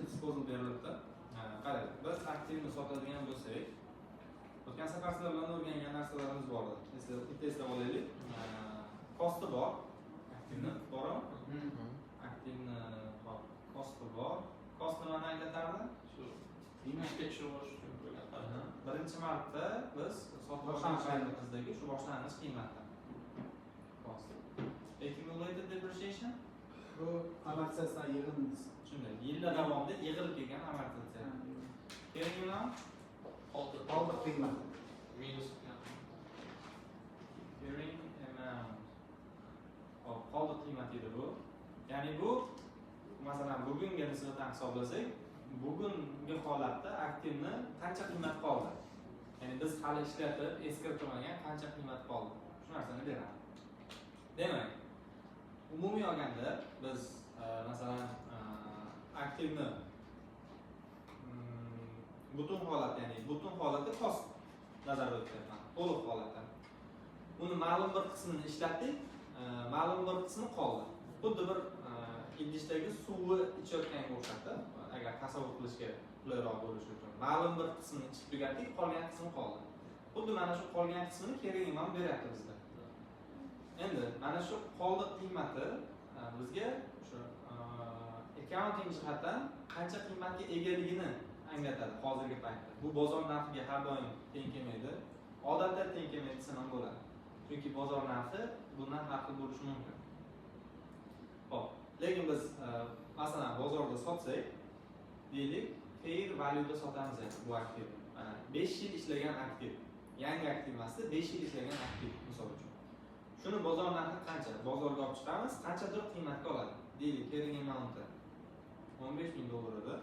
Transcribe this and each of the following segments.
Disposal berilibdi. Qarang, biz aktivni sotadigan bo'lsak, o'tgan safar sizlar bilan o'rgangan narsalarimiz bor edi. Bitta eslab olaylik. Costi bor. Aktivni bormi? Aktivni, hop, costi bor. Cost nimani anglatardi? Shu qiymatga tushirib olish uchun bo'lgan. Birinchi marta biz sotib olgan paytimizdagi shu boshlang'ich qiymati. Cost. Accumulated depreciation. Bu amortizatsiya yig'indisi. Shunday, yillar davomida yig'ilib kelgan amortizatsiya. Carrying amount. Qoldiq. Qoldiq qiymati. Minus. Carrying amount. Hop, qoldiq qiymati edi bu. Ya'ni bu, masalan, bugunga nisbatan hisoblasak, bugungi holatda aktivni qancha qiymat qoldi? Ya'ni biz hali ishlatib, eskirtirmagan qancha qiymat qoldi? Shu narsani beradi. Demak, umumiy olganda biz masalan, aktivni butun holat, ya'ni butun holatda cost nazarda tutyapman, to'liq holatda. Uni ma'lum bir qismini ishlatdik, ma'lum bir qismi qoldi. Xuddi bir idishdagi suvni ichayotganga o'xshadi, agar tasavvur qilishga qulayroq bo'lishi uchun. Ma'lum bir qismini ichib tugatdik, qolgan qismi qoldi. Xuddi mana shu qolgan qismini carrying amount beryapti bizga. Endi mana shu qoldiq qiymati bizga o'sha accounting jihatdan qancha qiymatga egaligini anglatadi hozirgi paytda. Bu bozor narxiga har doim teng kelmaydi. Odatda teng kelmaydi desam ham bo'ladi. Chunki bozor narxi bundan har xil bo'lishi mumkin. Xo'p, lekin biz masalan bozorda sotsak, deylik, fair value'da sotamiz endi bu aktivni. Mana 5 yil ishlagan aktiv, yangi aktiv emasda, 5 yil ishlagan aktiv misol uchun. Shuni bozor narxi qancha? Bozorga olib chiqamiz, qanchadir qiymatga oladi. Deylik, carrying amount'i 15 ming dollar edi.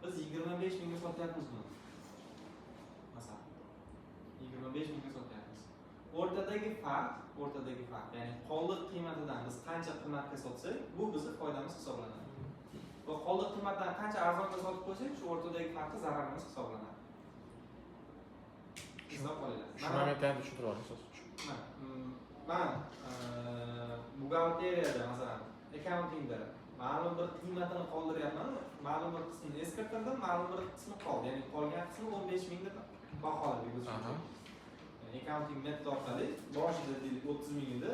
Biz 25 mingga sotyapmiz buni. Masalan, 25 mingga sotyapmiz. O'rtadagi farq, ya'ni qoldiq qiymatidan biz qancha qimmatga sotsak, bu bizni foydamiz hisoblanadi. Va qoldiq qiymatdan qancha arzonga sotib qo'ysak, shu o'rtadagi farqi zararimiz hisoblanadi. Eslab qolinglar. Shu momentni ham tushuntirib yuboring. Mana, man buxgalteriyada, masalan, accountingda ma'lum bir qiymatini qoldiryapman, ma'lum bir qismini eskirtirdim, ma'lum bir qismi qoldi. Ya'ni qolgan qismi 15 ming deb baholadik biz. Ya'ni accounting metod orqali boshida deylik 30 ming edi,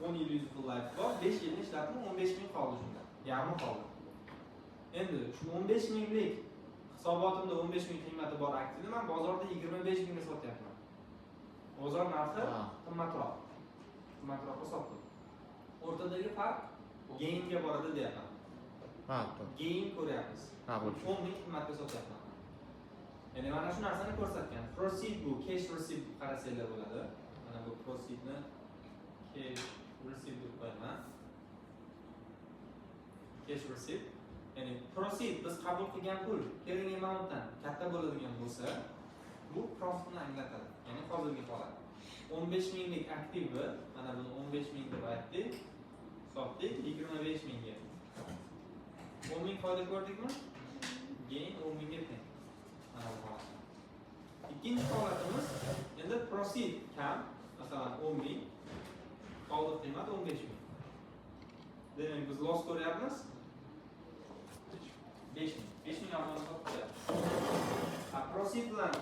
10 yil useful life bor, 5 yilni ishlatdim, 15 ming qoldi shunda. Yarmi qoldi. Endi shu 15 minglik hisobotimda 15 ming qiymati bor aktivni man bozorda 25 mingga sotyapman. Bozor narxi qimmatroq. Qimmatroqqa sotdim. O'rtadagi farq gainga boradi deyapman. Ha, to'g'ri. Gain ko'ryapmiz. Ha, bo'ldi. 10 ming qimmatga sotyapman. Ya'ni mana shu narsani ko'rsatgan. Proceed bu cash receipt deb qarasanglar bo'ladi. Mana bu proceedni cash receipt deb qo'yaman. Cash receipt. Ya'ni proceed biz qabul qilgan pul carrying amountdan katta bo'ladigan bo'lsa, bu profitni anglatadi. Ya'ni hozirgi holat. 15 minglik aktivni, mana buni 15 ming deb aytdik, sotdik 25 mingga. 10 ming foyda ko'rdikmi? Gain 10 mingga teng. Mana bu holat. Ikkinchi holatimiz endi proceed kam, masalan 10 ming, qoldiq qiymat 15 ming. Demak, biz loss ko'ryapmiz. 5 ming. 5 ming arzon sotib qo'yapmiz. Ha, proceed bilan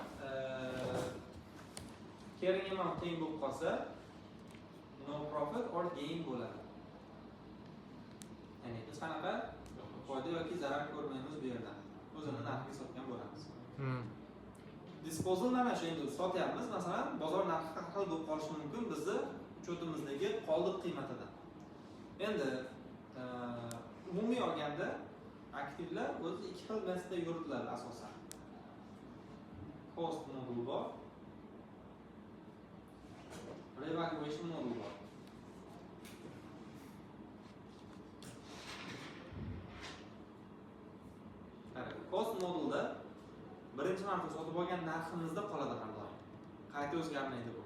carrying amount teng bo'lib qolsa, no profit or gain bo'ladi. Ya'ni biz qanaqa foyda yoki zarar ko'rmaymiz bu yerdan. O'zini narxiga sotgan bo'lamiz. Disposal mana shu, endi sotyapmiz, masalan, bozor narxi har xil bo'lib qolishi mumkin bizni учёт imizdagi qoldiq qiymatidan. Endi umumiy olganda aktivlar o'zi ikki xil metodda yuritiladi asosan. Cost model bor, revaluation model bor. Qarang, cost modelda birinchi marta sotib olgan narximizda qoladi har doim. Qayta o'zgarmaydi bu.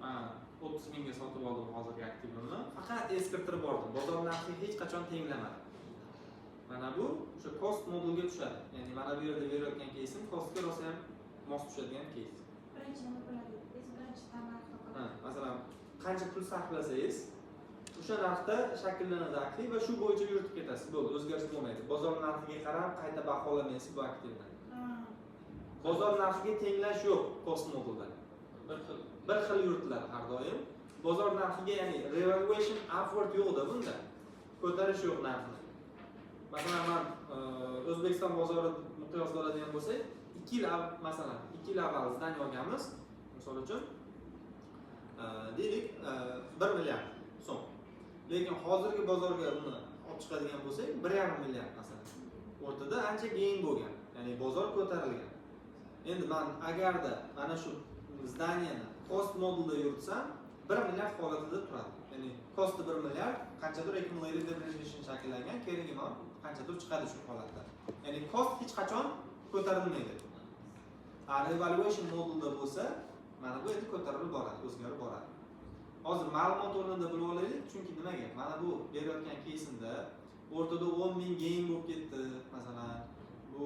Man 30 mingga sotib oldim hozirgi aktivimni, faqat eskirtirib bordim. Bozor narxiga hech qachon tenglamadim. Mana bu o'sha cost modelga tushadi. Ya'ni mana bu yerda berayotgan keysim costga rosa ham mos tushadigan keys. Birinchi nima bo'ladi? Biz birinchi tan narxi Ha, masalan, qancha pul sarflasangiz, O'sha narxda shakllanadi aktiv va shu bo'yicha yuritib ketasiz. Bo'ldi, o'zgarish bo'lmaydi. Bozor narxiga qarab qayta baholamaysiz bu aktivni. Bozor narxiga tenglash yo'q cost modelda. Bir xil. Bir xil yuritiladi har doim. Bozor narxiga, ya'ni revaluation upward yo'qda bunda. Ko'tarish yo'q narxini. Masalan, man O'zbekiston bozori miqyosida oladigan bo'lsak, 2 yil masalan, 2 yil avval здание olganmiz, misol uchun, deylik, 1 milliard so'm. Lekin hozirgi bozorga uni olib chiqadigan bo'lsak, 1,5 milliard masalan. O'rtada ancha gain bo'lgan, ya'ni bozor ko'tarilgan. Endi man agarda mana shu здание ni cost modelda yuritsam, 1 milliard holatida turadi. Ya'ni costi 1 milliard, qanchadir accumulated depreciation shakllangan, carrying amount qanchadir chiqadi shu holatda. Ya'ni cost hech qachon ko'tarilmaydi. A revaluation modelda bo'lsa, mana bu endi ko'tarilib boradi, o'zgarib boradi. Hozir ma'lumot o'rnida bilib olaylik, chunki nimaga? Mana bu berayotgan кейсimda o'rtada 10 ming gain bo'lib ketdi, masalan, bu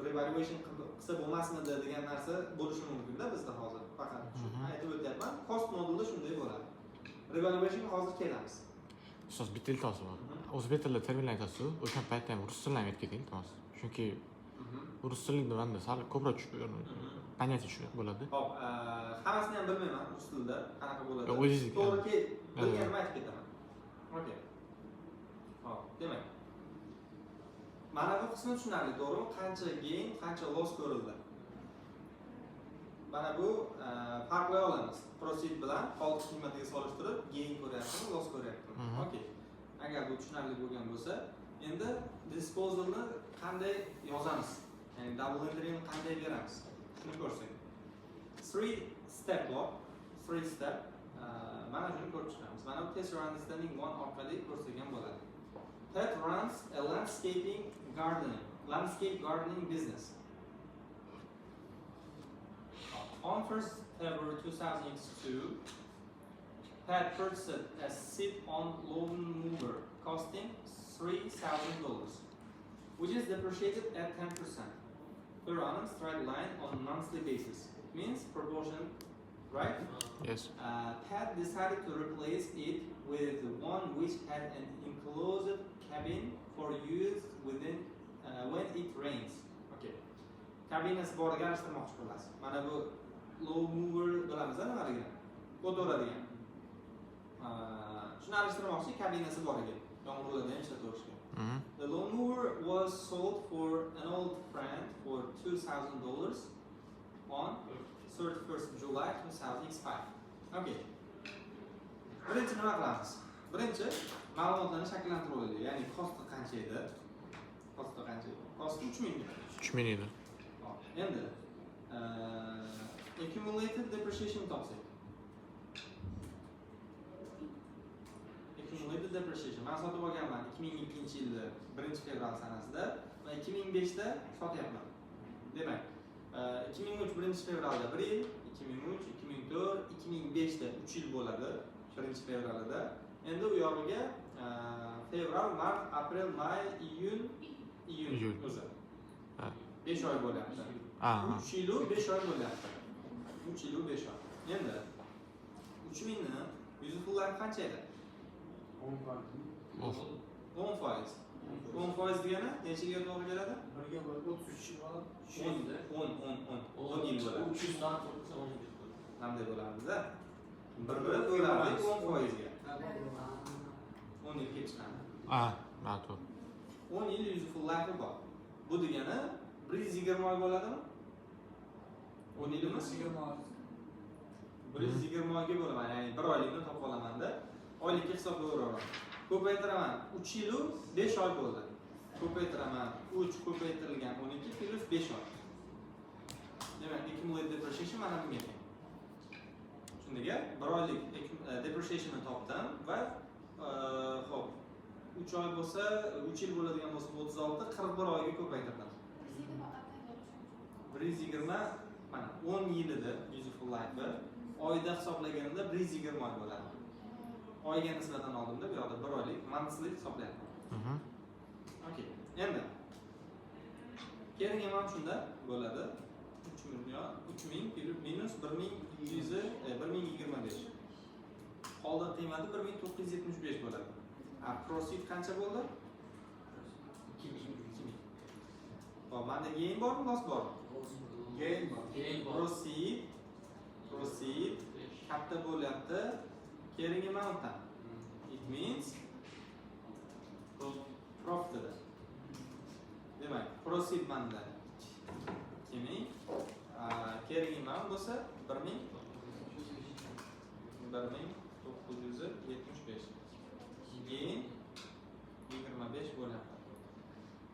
revaluation qilsa bo'lmasmidi degan narsa bo'lishi mumkinda bizda hozir. Faqat shu aytib o'tyapman, cost modelda shunday bo'ladi. Revaluationga hozir kelamiz. Ustoz, bitta iltimos bor. O'zbek tilida terminlar aytasiz, o'sha paytda ham rus tilini ham aytib keting, iltimos. Chunki rus tilida manda sal ko'proq понятие bo'ladi. Xo'p, hammasini ham bilmayman rus tilida qanaqa bo'ladi. Yo'q, o'zingizniki. To'g'ri, bilganimni aytib ketaman. Okey. Xo'p, demak. Mana bu qismi tushunarli, to'g'rimi? Qancha gain, qancha loss ko'rildi. Mana bu farqlay olamiz. Proceed bilan qoldiq qiymatiga solishtirib gain ko'ryapmiz, loss ko'ryapmiz. Okey. Agar bu tushunarli bo'lgan bo'lsa, endi disposalni qanday yozamiz? Ya'ni double entryni qanday beramiz? Shuni ko'rsak. Three step bor. Three step. Mana shuni ko'rib chiqamiz. Mana bu test understanding one orqali ko'rsak ham bo'ladi. Ted runs a landscape gardening business. On 1st February 2002, Pat purchased a sit-on lawn mower costing $3,000, which is depreciated at 10% per annum straight line on monthly basis. It means proportion, right? Yes. Pat decided to replace it with one which had an enclosed cabin for use within when it rains. Okay. Kabinasi boriga alishtirmoqchi bo'lasiz. Mana bu lawn mower bilamiz nimaligini. Ko'taradigan. Shuni alishtirmoqchi kabinasi boriga. Yomg'irlarda ham ishlataverishga. The lawnmower was sold for an old friend for $2,000 on 31st July 2005. Okay. Birinchi nima qilamiz? Birinchi ma'lumotlarni shakllantirib olaylik. Ya'ni costi qancha edi? Costi qancha edi? Costi 3000 edi. 3000 edi. Hop, endi accumulated depreciation topsak. Accumulated depreciation. Men sotib olganman 2002-yilda 1-fevral sanasida va 2005 da sotyapman. Demak, 2003 1-fevralda 1 yil, 2003, 2004, 2005 da 3 yil bo'ladi 1-fevralida. Endi u yog'iga fevral, mart, aprel, may, iyun, iyun Iyul. o'zi. Ha. 5 oy bo'lyapti. 3 yilu 5 oy bo'lyapti. 3 yilu 5 oy. Endi 3000 ni useful life qancha edi? Of. 10 foiz. 10 foiz degani necha yilga to'g'ri keladi? Birga bir 33 yil bo'ladi. 10, 10, 10, 10. 10 yil bo'ladi. 300dan to'qson 10 yil bo'ladi. Qanday bo'lardi-da? Birni bo'lardik 10 foizga. 10 yil kelib chiqadi. Ha, to'g'ri. 10 yil useful life bor. Bu degani 120 oy bo'ladimi? 10 yilimiz 20 oy. 120 oyga bo'laman, ya'ni bir oylikni topib olamanda, oylikka hisoblayveraman. Ko'paytiraman, 3 yilu 5 oy bo'ldi. Ko'paytiraman, 3 ko'paytirilgan 12 plyus 5 oy. Demak, accumulated depreciation mana bunga teng. Shundaga bir oylik depreciationni topdim va xo'p, 3 oy bo'lsa, 3 yil bo'ladigan bo'lsa 36, 41 oyga ko'paytirdim. 120 mana 10 yilida useful life oyda hisoblaganimda 120 oy bo'ladi. Oyga nisbatan oldimda bu yoqda bir oylik monthly hisoblayapman. Okey. Endi carrying amount shunda bo'ladi 3 million 3000 minus 1100 1025. Qoldiq qiymati 1975 bo'ladi. A proceed qancha bo'ldi? 2000. 2000. Xo'p, menda gain bormi, loss bormi? Gain bor. Gain bor. Proceed katta bo'lyapti carrying amountdan. It means profitida. Demak, proceed menda 2000, carrying amount bo'lsa 1975. Gain 25 bo'lyapti.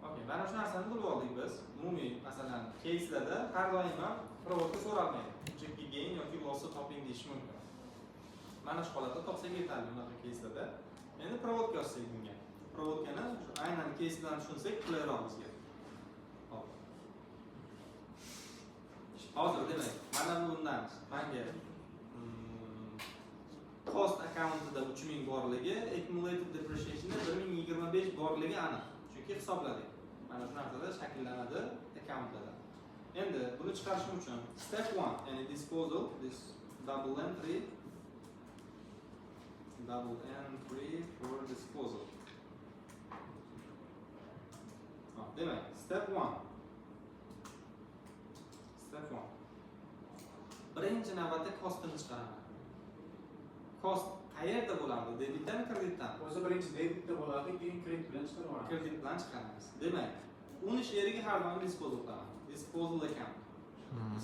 Okey, mana shu narsani bilib oldik biz. Umumiy, masalan, caselarda har doim ham проводка so'ralmaydi. Chunki gain yoki lossni toping deyish mumkin. Mana shu holatda topsak yetarli bunaqa caselarda. Endi проводка yozsak bunga. Проводка ni shu aynan case bilan tushunsak qulayroq bizga. Hop. Hozir demak, mana bundan menga cost accountida 3000 borligi, accumulated depreciationda 1025 borligi aniq. Chunki hisobladik. Mana shu narsada shakllanadi accountlarda. Endi buni chiqarishim uchun step 1, ya'ni disposal, this double entry for disposal. Hop, demak, step 1. Step 1. Birinchi navbatda costini chiqaraman. Cost qayerda bo'lardi? Debitdan, kreditdan? O'zi birinchi debitda bo'ladi, keyin kredit bilan chiqarib yuboramiz. Kredit bilan chiqaramiz. Demak, uni yeriga har doim disposal qilaman. Disposal account.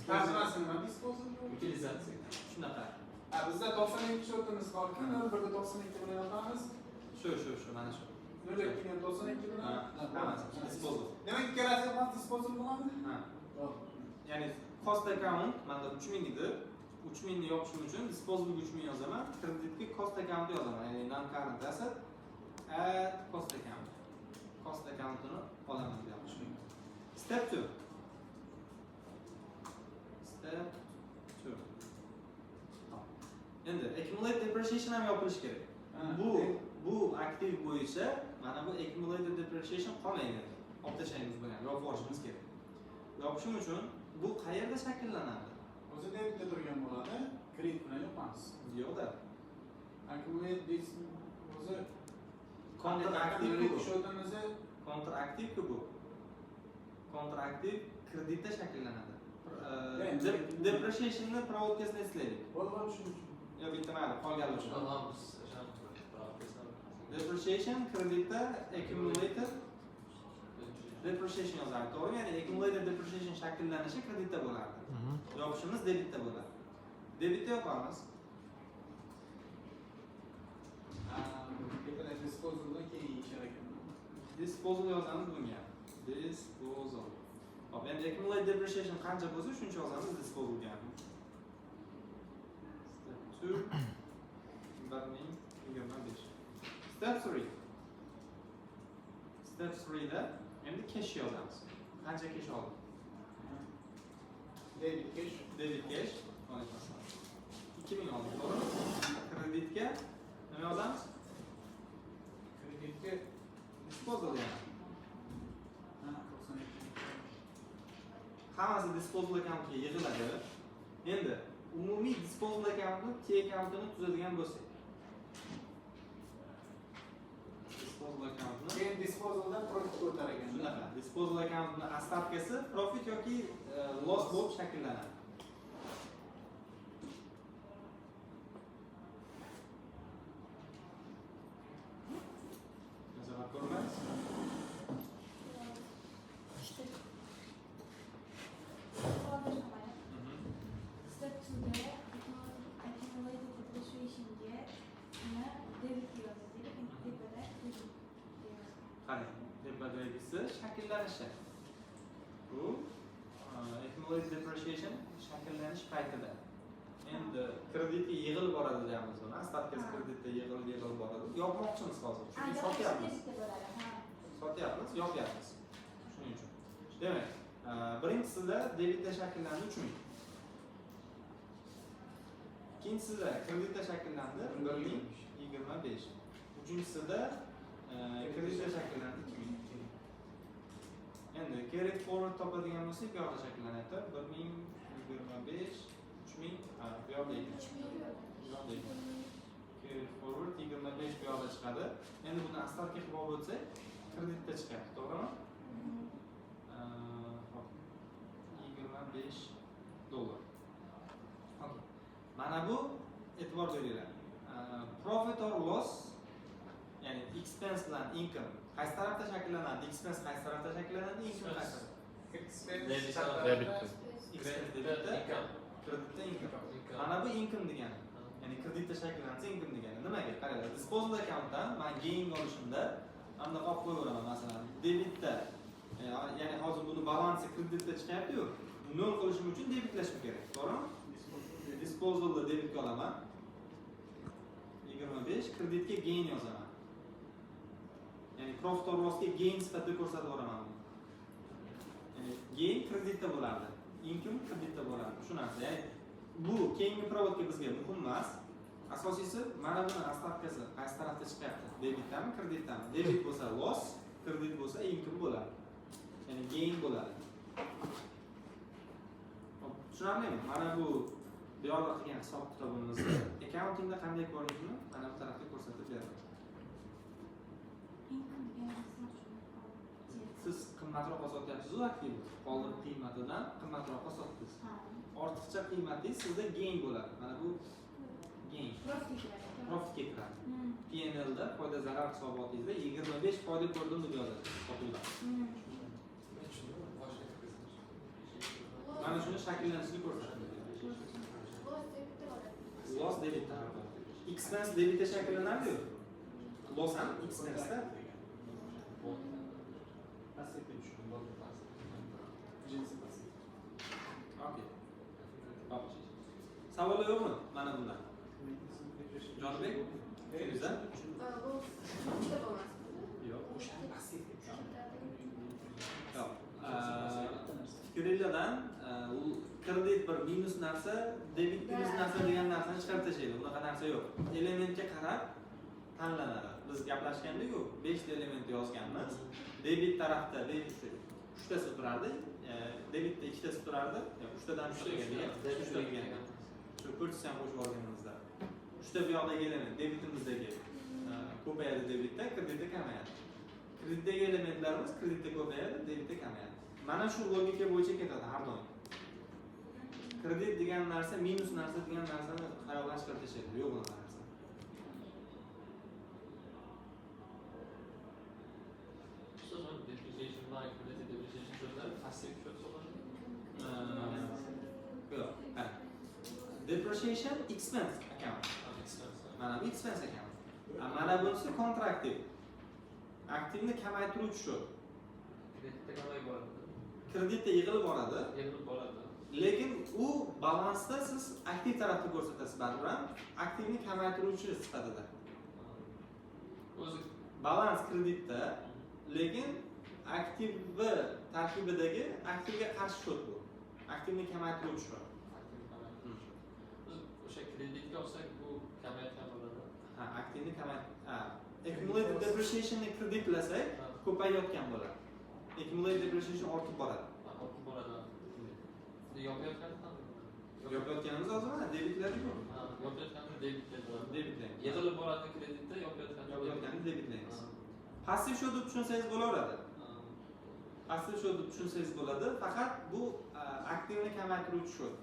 Tarjimasi nima disposal? Utilizatsiya. Shunaqa. Ha, bizda 92 счёт imiz bor-ku, 01 da 92 bilan yopamiz. Shu, mana shu. 02 ham 92 bilan. Ha, hammasi disposal. Demak, ikkalasi ham disposal bo'ladi? Ha. To'g'ri. Ya'ni cost account menda 3000 edi. 3000 ni yopishim uchun disposalga 3000 yozaman, kreditga cost account yozaman. Ya'ni non current asset add cost account. Cost accountini olaman bu yoqqa. Step 2. Step 2. Hop. Endi accumulated depreciation ham yopilishi kerak. Ha, Bu aktiv bo'yicha mana bu accumulated depreciation qolmaydi. Olib tashlaymiz buni ham, yopib yuborishimiz kerak. Yopishim uchun bu qayerda shakllanadi? O'zi debitda turgan bo'ladi, kredit bilan yopamiz. Yo'qda. Accumulate this o'zi Kontraktiv bu. счёт imizni Kontraktiv bu. Kontraktiv kreditda shakllanadi. Endi- Depreciationni проводка sini eslaylik. Bo'ldi, bo'ldi, tushundim. Yo bitta mayli, qolganlar uchun. Tamam, Depreciation kreditda accumulated depreciation yozardik, to'g'rimi? Ya'ni accumulated depreciation shakllanishi kreditda bo'lardi. Yopishimiz debitda bo'ladi. Debitda yopamiz. Tepada disposaldan keyin yeyishar ekan. Disposal yozamiz bunga. Disposal. Hop, endi accumulated depreciation qancha bo'lsa, shuncha yozamiz disposalga. Step 2 1025. Step 3. Step 3 da endi cash yozamiz. Qancha cash oldik? Debit cash. Debit cash. Alaykum assalom. 2000 oldik, to'g'rimi? Kreditga nima yozamiz? Kreditga Disposal yana. ha, 92. Hammasi disposal accountga yig'iladi. Endi umumiy disposal accountni T accountini tuzadigan bo'lsak. Disposal accountni Keyin disposaldan profit o'tar ekan. Shunaqa. Disposal accountni остатка si profit yoki loss bo'lib shakllanadi. Masalan, ko'rmaysiz? İşte. Step 2'da accumulated depreciation'ga uni debit yozdik, lekin tepada kredit yozdik. Qarang, tepadagisi shakllanishi. Bu accumulated depreciation shakllanish paytida. Endi kreditga yig'ilib boradi deyamiz buni. Остатка si kreditda yig'ilib yig'ilib boradi. Yopmoqchimiz hozir. Chunki sotyapmiz. Debitda bo'ladi, ha. Sotyapmiz, yopyapmiz. Shuning uchun. Demak, birinchisida debitda shakllandi 3000. Ikkinchisida kreditda shakllandi 1025. Uchinchisida kreditda shakllandi 2000. Endi carry forward topadigan bo'lsak, bu yoqda shakllanyapti. 1025, 3000, ha, bu yoqda ekan. Bu yoqda ekan. Carry forward 25 bu yoqda chiqadi. Endi buni остатка qilib olib o'tsak, kreditda chiqyapti, to'g'rimi? Hop. 25 dollar. Okey. Mana bu, e'tibor beringlar. Profit or loss, ya'ni expense bilan income qaysi tarafda shakllanadi? Expense qaysi tarafda shakllanadi? Income qaysi tarafda? Expense Debit. chap Debit. tarafda. Expense debitda, Income. kreditda income. Income. Mana bu income degani. Ya'ni kreditda shakllansa, income degani. Nimaga? Qaranglar, disposal accountdan man gain olishimda mana bunaqa olib qo'yaveraman, masalan, debitda. Ya'ni hozir buni balansi kreditda chiqyapti-yu. Nol qilishim uchun debitlashim kerak, to'g'rimi? Disposalda debitga olaman. 25, kreditga gain yozaman. Ya'ni profit or lossga gain sifatida ko'rsatib yuboraman buni. Ya'ni gain kreditda bo'lardi. Income kreditda bo'lardi. Shu narsa. Ya'ni bu keyingi проводка bizga muhim emas. Asosiysi, mana buni остатка si qaysi tarafda chiqyapti? Debitdami, kreditdami? Debit bo'lsa loss, kredit bo'lsa income bo'ladi. Ya'ni gain bo'ladi. Hop, tushunarlimi? Mana bu yoqda qilgan hisob kitobimizni accountingda qanday ko'rinishini mana bu tarafda ko'rsatib beradi. Income degan narsani tushunmay qoldim. Siz qimmatroqqa sotyapsiz-u aktivni. Qoldiq qiymatidan qimmatroqqa sotdingiz. Ha. Ortiqcha qiymatingiz sizda gain bo'ladi. Mana bu gain. Profit kiradi. Profitga kiradi. P&L'da foyda zarar hisobotingizda 25 foyda ko'rdim deb yozasiz sotuvdan. Men tushundim, boshqa kirgizdim. Mana shuni shakllanishini ko'rsatadi. Loss debitda bo'ladi. Loss debitda ham bo'ladi. Expense debitda shakllanadi-yu. Loss ham expense'da. Passivga tushdim, bo'ldi, passiv. Jinsi passiv. Okey. Hop. Savollar yo'qmi mana bundan? Jonibek? Bizda? Loss debitda bo'lmasmi? Yo'q. O'shani passivga tushdim. Yo'q. Fikringlardan u kredit bir minus narsa, debit minus narsa degan narsani chiqarib tashlaydi. Unaqa narsa yo'q. Elementga qarab tanlanadi. Biz gaplashgandik-ku, 5 ta element yozganmiz. Debit tarafda debit uchtasi turardi, debitda ikkitasi turardi, yo'q, uchtadan uchta qilgan, uchta qilgan. Shu purchase ham qo'shib olganimizda. Uchta bu yoqdagi element debitimizdagi ko'payadi debitda, kreditda kamayadi. Kreditdagi elementlarimiz kreditda ko'payadi, debitda kamayadi. Mana shu logika bo'yicha ketadi har doim. Kredit degan narsa minus narsa degan narsani xayoldan chiqarib tashlaydi. Yo'q unaqa narsa. Ustoz, mana depreciation bilan accumulated depreciation so'zlari passiv счет hisoblanadi. Yo'q, qarang. Depreciation expense account. Expense. Mana bu expense account. A mana bunisi contractive. Aktivni kamaytiruvchi счет. Kreditda kamayib boradi. Kreditda yig'ilib boradi. Yig'ilib boradi. Lekin u balansda siz aktiv tarafda ko'rsatasiz baribir ham, aktivni kamaytiruvchi sifatida. O'zi Balans kreditda, lekin aktivi tarkibidagi aktivga qarshi счет bu. Aktivni kamaytiruvchi счет. Aktivni kamaytiruvchi. Biz o'sha kreditga olsak, bu kamayotgan bo'ladi. Ha, aktivni kamay, ha, accumulated depreciationni kreditlasak, ko'payayotgan bo'ladi. Accumulated depreciation ortib boradi. Ha, ortib boradi. Yopayotganda qanday bo'ladi? Yopayotganimiz hozir mana debitlar-ku. Ha, yopayotganda debitda bo'ladi. Debitlaymiz. Yig'ilib boradi kreditda, yopayotganda Yopayotganda debitlaymiz. Passiv счет deb tushunsangiz bo'laveradi. Passiv счет deb tushunsangiz bo'ladi, faqat bu aktivni kamaytiruvchi счет.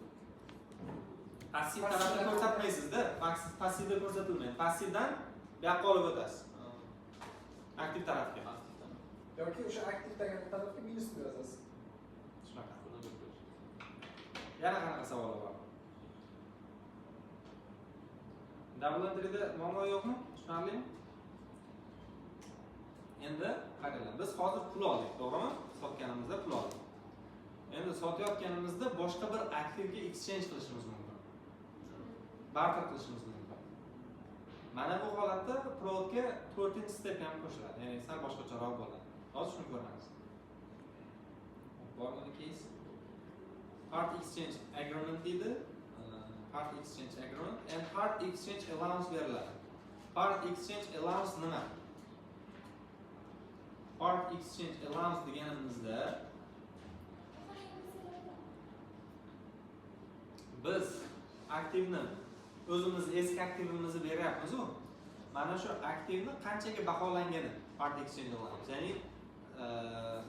Passiv tarafda ko'rsatmaysizda, passivda ko'rsatilmaydi. Passivdan bu yoqqa olib o'tasiz. Aktiv tarafga. Yoki o'sha aktivdagi tarafga minus deb yozasiz. Shunaqa. Yana qanaqa savollar bor? Double entry'da muammo yo'qmi? Tushunarlimi? Endi qaranglar, biz hozir pul oldik, to'g'rimi? Sotganimizda pul oldik. Endi sotayotganimizda boshqa bir aktivga exchange qilishimiz mumkin. Barter qilishimiz mumkin. Mana bu holatda проводga 4-step ham qo'shiladi. Ya'ni sal boshqacharoq bo'ladi. Hozir shuni ko'ramiz. Bormi case? Part exchange agreement deydi. Part exchange agreement and part exchange allowance beriladi. Part exchange allowance nima? Part exchange allowance deganimizda biz aktivni O'zimiz eski aktivimizni beryapmiz-u. Mana shu aktivni qanchaga baholangani part exchange allowance. Ya'ni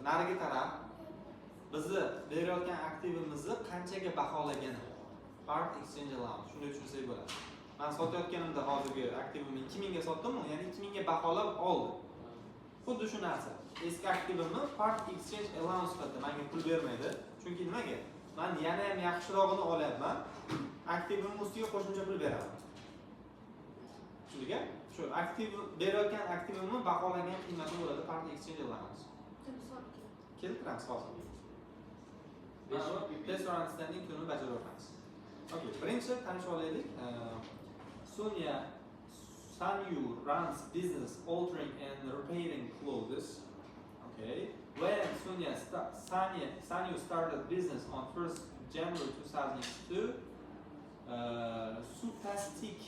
narigi taraf bizni berayotgan aktivimizni qanchaga baholagani part exchange allowance. Shunday tushunsak bo'ladi. Man sotayotganimda hozirgi aktivimni 2000 ga sotdim-u, ya'ni 2000 ga baholab oldi. Xuddi shu narsa. Eski aktivimni part exchange allowance sifatida menga pul bermaydi. Chunki nimaga? Man yana ham yaxshirog'ini olyapman. Aktivimni ustiga qo'shimcha pul beraman. Tushundik-a? Shu aktiv berayotgan aktivimni baholangan qiymati bo'ladi part exchange allowance. Misol keltir. Keltiramiz hozir. Mana bu test understanding kunini bajaraveramiz. Okay, birinchi tanishib olaylik. Sonia Sanyu runs business altering and repairing clothes. Okay. When Sonia Sanyu started business on 1st January 2002, Supastic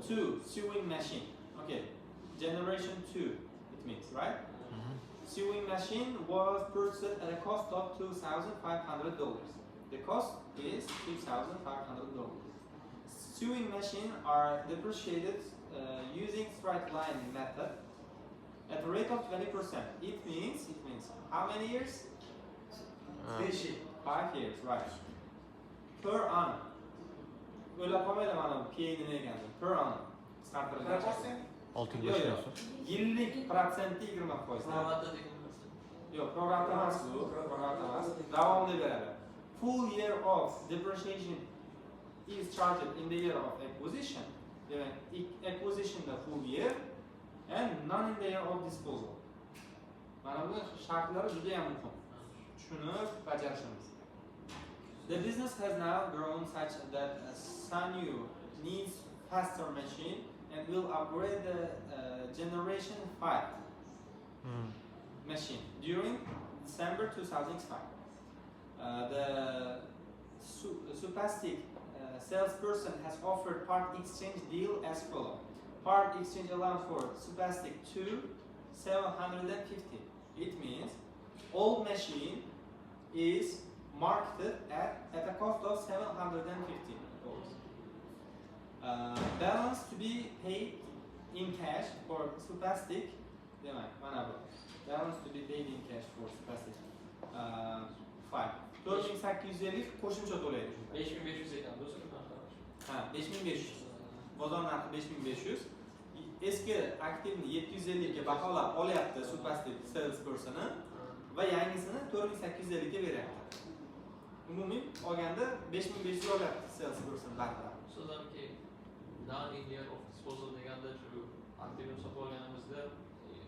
2 sewing machine. Okay, generation 2 it means, right? Sewing machine was purchased at a cost of $2,500. The cost is $2,500. Sewing machine are depreciated using straight line method at a rate of 20%. It means how many years? 5 yil. 5 years, right. Per annum. O'ylab qolmanglar mana bu PA nima ekanini. Per annum. Qisqartirilgan. Proporsiya? 6 yil Yo'q, 5 yo'q. Yillik protsenti 20%. Pro rata degan narsa. Yo'q, pro rata emas bu, pro rata emas. Davomli beradi. Full year of depreciation is charged in the year of acquisition. Demak, acquisitionda full year and none in the year of disposal. Mana bu shartlari juda ham muhim. Tushunib bajarishimiz. The business has now grown such that Sanyu needs faster machine and will upgrade the generation 5 machine during December 2005. The Supastic salesperson has offered part exchange deal as follow. Part exchange allowance for Supastic 2 750. It means old machine is marketed at a cost of $750. Balance to be paid in cash for Supastic, demak, mana bu balance to be paid in cash for Supastic 5 4850 qo'shimcha to'laydi shu payt. 5500 ekan o'zi narxi. Ha, 5500, bozor narxi 5500. Eski aktivni 750 ga baholab olyapti Supastic salespersoni va yangisini 4850 ga beryapti. Umumiy olganda 5500 olyapti salesperson baribir. So'zamki, none in year of disposal deganda shu aktivni sotib olganimizda,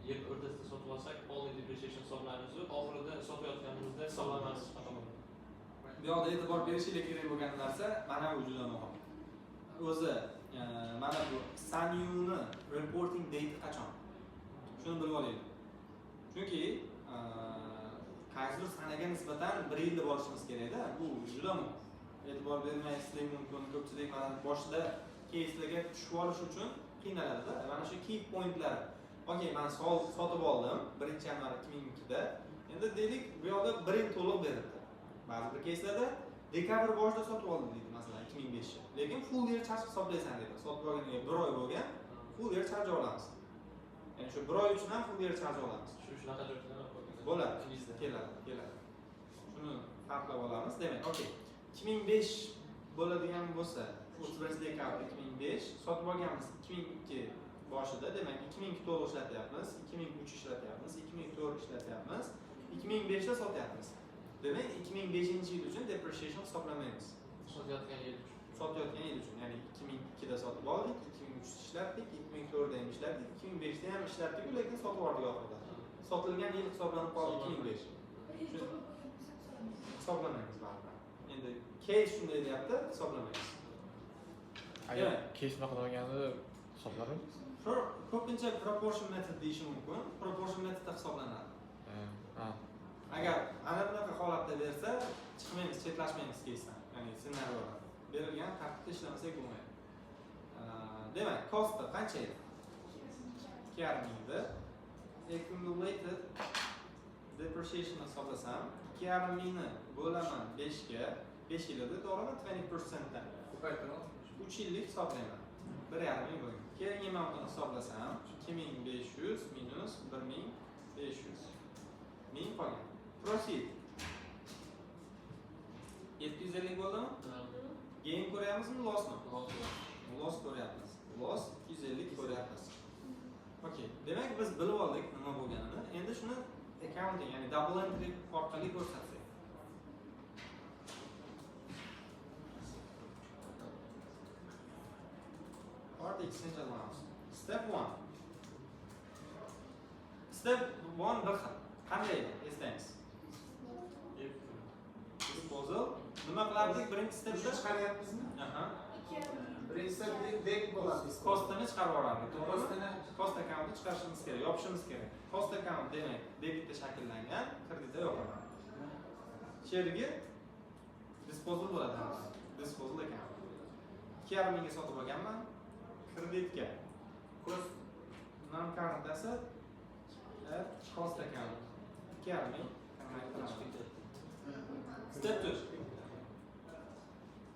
yil o'rtasida sotib olsak, only depreciation hisoblaymiz, oxirida sotayotganimizda hisoblamaymiz. Bu yoqda e'tibor berishinglar kerak bo'lgan narsa mana bu, juda muhim o'zi. Mana bu Sanyuni reporting date qachon, shuni bilib olaylik, chunki qaysidir sanaga nisbatan bir yilda borishimiz kerakda. Bu juda muhim, e'tibor bermaslik mumkin ko'pchilik. Mana boshida caselarga tushib olish uchun qiynaladida. Mana shu key pointlar. Okay, man sotib oldim 1-yanvar 2002da. Endi deylik, bu yoqda bir yil to'liq beribdi. Ba'zi bir caselarda dekabr boshida sotib oldim deydi, masalan, 2005, lekin full year charge hisoblaysan deydi. Sotib olganiga bir oy bo'lgan, full year charge olamiz, ya'ni shu bir oy uchun ham full year charge olamiz. Shu shunaqa joylar ham. Bo'ladi. Quizda. Keladi, keladi, shuni farqlab olamiz. Demak, okay, 2005 bo'ladigan bo'lsa, 31 dekabr 2005 sotib olganmiz, 2002 boshida. Demak, 2002 to'liq ishlatyapmiz, 2003 ishlatyapmiz, 2004 ishlatyapmiz, 2005da sotyapmiz. Demak, 2005-yil uchun depreciation hisoblamaymiz. Sotayotgan yil uchun. Sotayotgan yil uchun, ya'ni 2002da sotib oldik, 2003da ishlatdik, 2004da ham ishlatdik, 2005da ham ishlatdik, lekin sotib yubordik oxirida. Sotilgan yil hisoblanib qoldi 2005. Bir yil to'liq bo'lgan bo'lsa, hisoblamaymiz. Hisoblamaymiz baribir. Endi case shunday deyapti, hisoblamaymiz. Agar Demak. case bunaqa bo'lganda hisoblarmi? Ko'pincha proportion method deyishi mumkin. Proportion metodda hisoblanadi. Ha. Agar ana bunaqa holatda bersa, chiqmaymiz, chetlashmaymiz casedan, ya'ni ssenariydan. Berilgan tartibda ishlamasak bo'lmaydi. Demak, costi qancha edi? 2,5 ming edi. Accumulated depreciation hisoblasam, 2,5 mingni bo'laman 5ga, 5 yil edi, to'g'rimi? 20%dan Ko'paytirib. 3 3 yillik hisoblayman. 1,5 ming bo'lgan. Keyingi men buni hisoblasam, 2500 minus 1500. 1000 qolgan. Proceed 750 bo'ldimi? Gain ko'ryapmizmi, lossmi? Loss ko'ryapmiz. Loss 250 ko'ryapmiz. Okey. Demak, biz bilib oldik nima bo'lganini. Endi shuni accounting, ya'ni double entry orqali ko'rsatsak. Part exchange allowance. Step 1. Step 1 bir qanday edi? Eslaymiz. Disposal. Nima qilardik birinchi stepda? Chiqaryapmizmi? Aha. Birinchi step debit bo'ladi. Costini chiqarib yuborardik, to'g'rimi? Costini Cost accountni chiqarishimiz kerak, yopishimiz kerak. Cost account demak debitda shakllangan, kreditda yopaman. Sherigi disposal bo'ladi. Disposal account. 2,5 mingga sotib olganman. Kreditga. Cost non current asset at cost account. 2,5 ming. Step 2.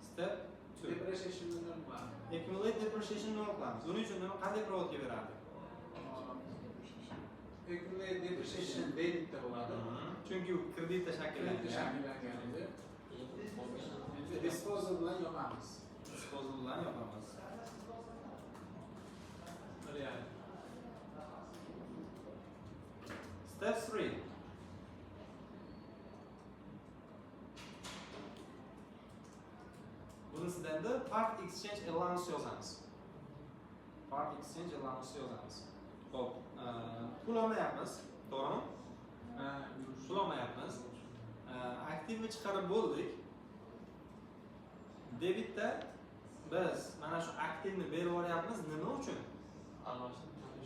Step 2. Depreciation nol qilamiz. Accumulate depreciation nol qilamiz. Buning uchun nima, qanday проводка berardik? Accumulate depreciation debitda bo'ladi. Chunki u kreditda Kreditda shakllangan. shakllangan edi. Endi disposal bilan yopamiz. Disposal bilan yopamiz. 1,5. Step 3. Bunisida endi part exchange allowance yozamiz. Part exchange allowance yozamiz. Xo'p, pul olmayapmiz, to'g'rimi? Pul olmayapmiz. Aktivni chiqarib bo'ldik. Debitda biz mana shu aktivni berib yuboryapmiz nima uchun?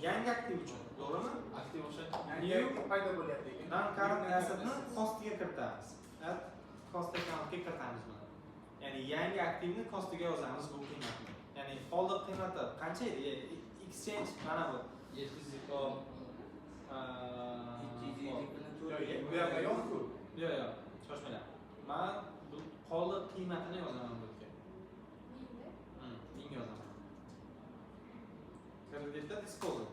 Yangi aktiv uchun, to'g'rimi? Aktiv o'sha Yangi aktiv paydo bo'lyapti ekan. Non current assetni costiga kiritamiz. At cost accountga kiritamiz buni. Ya'ni yangi aktivni costiga yozamiz bu qiymatni. Ya'ni qoldiq qiymati qancha edi? Exchange mana bu. 700. Hop. Yo'q, bu yoqda yo'q-ku. Yo'q, yo'q, shoshmanglar. Men bu qoldiq qiymatini yozaman bu yerga. 1000 yozaman. Kreditda disposal.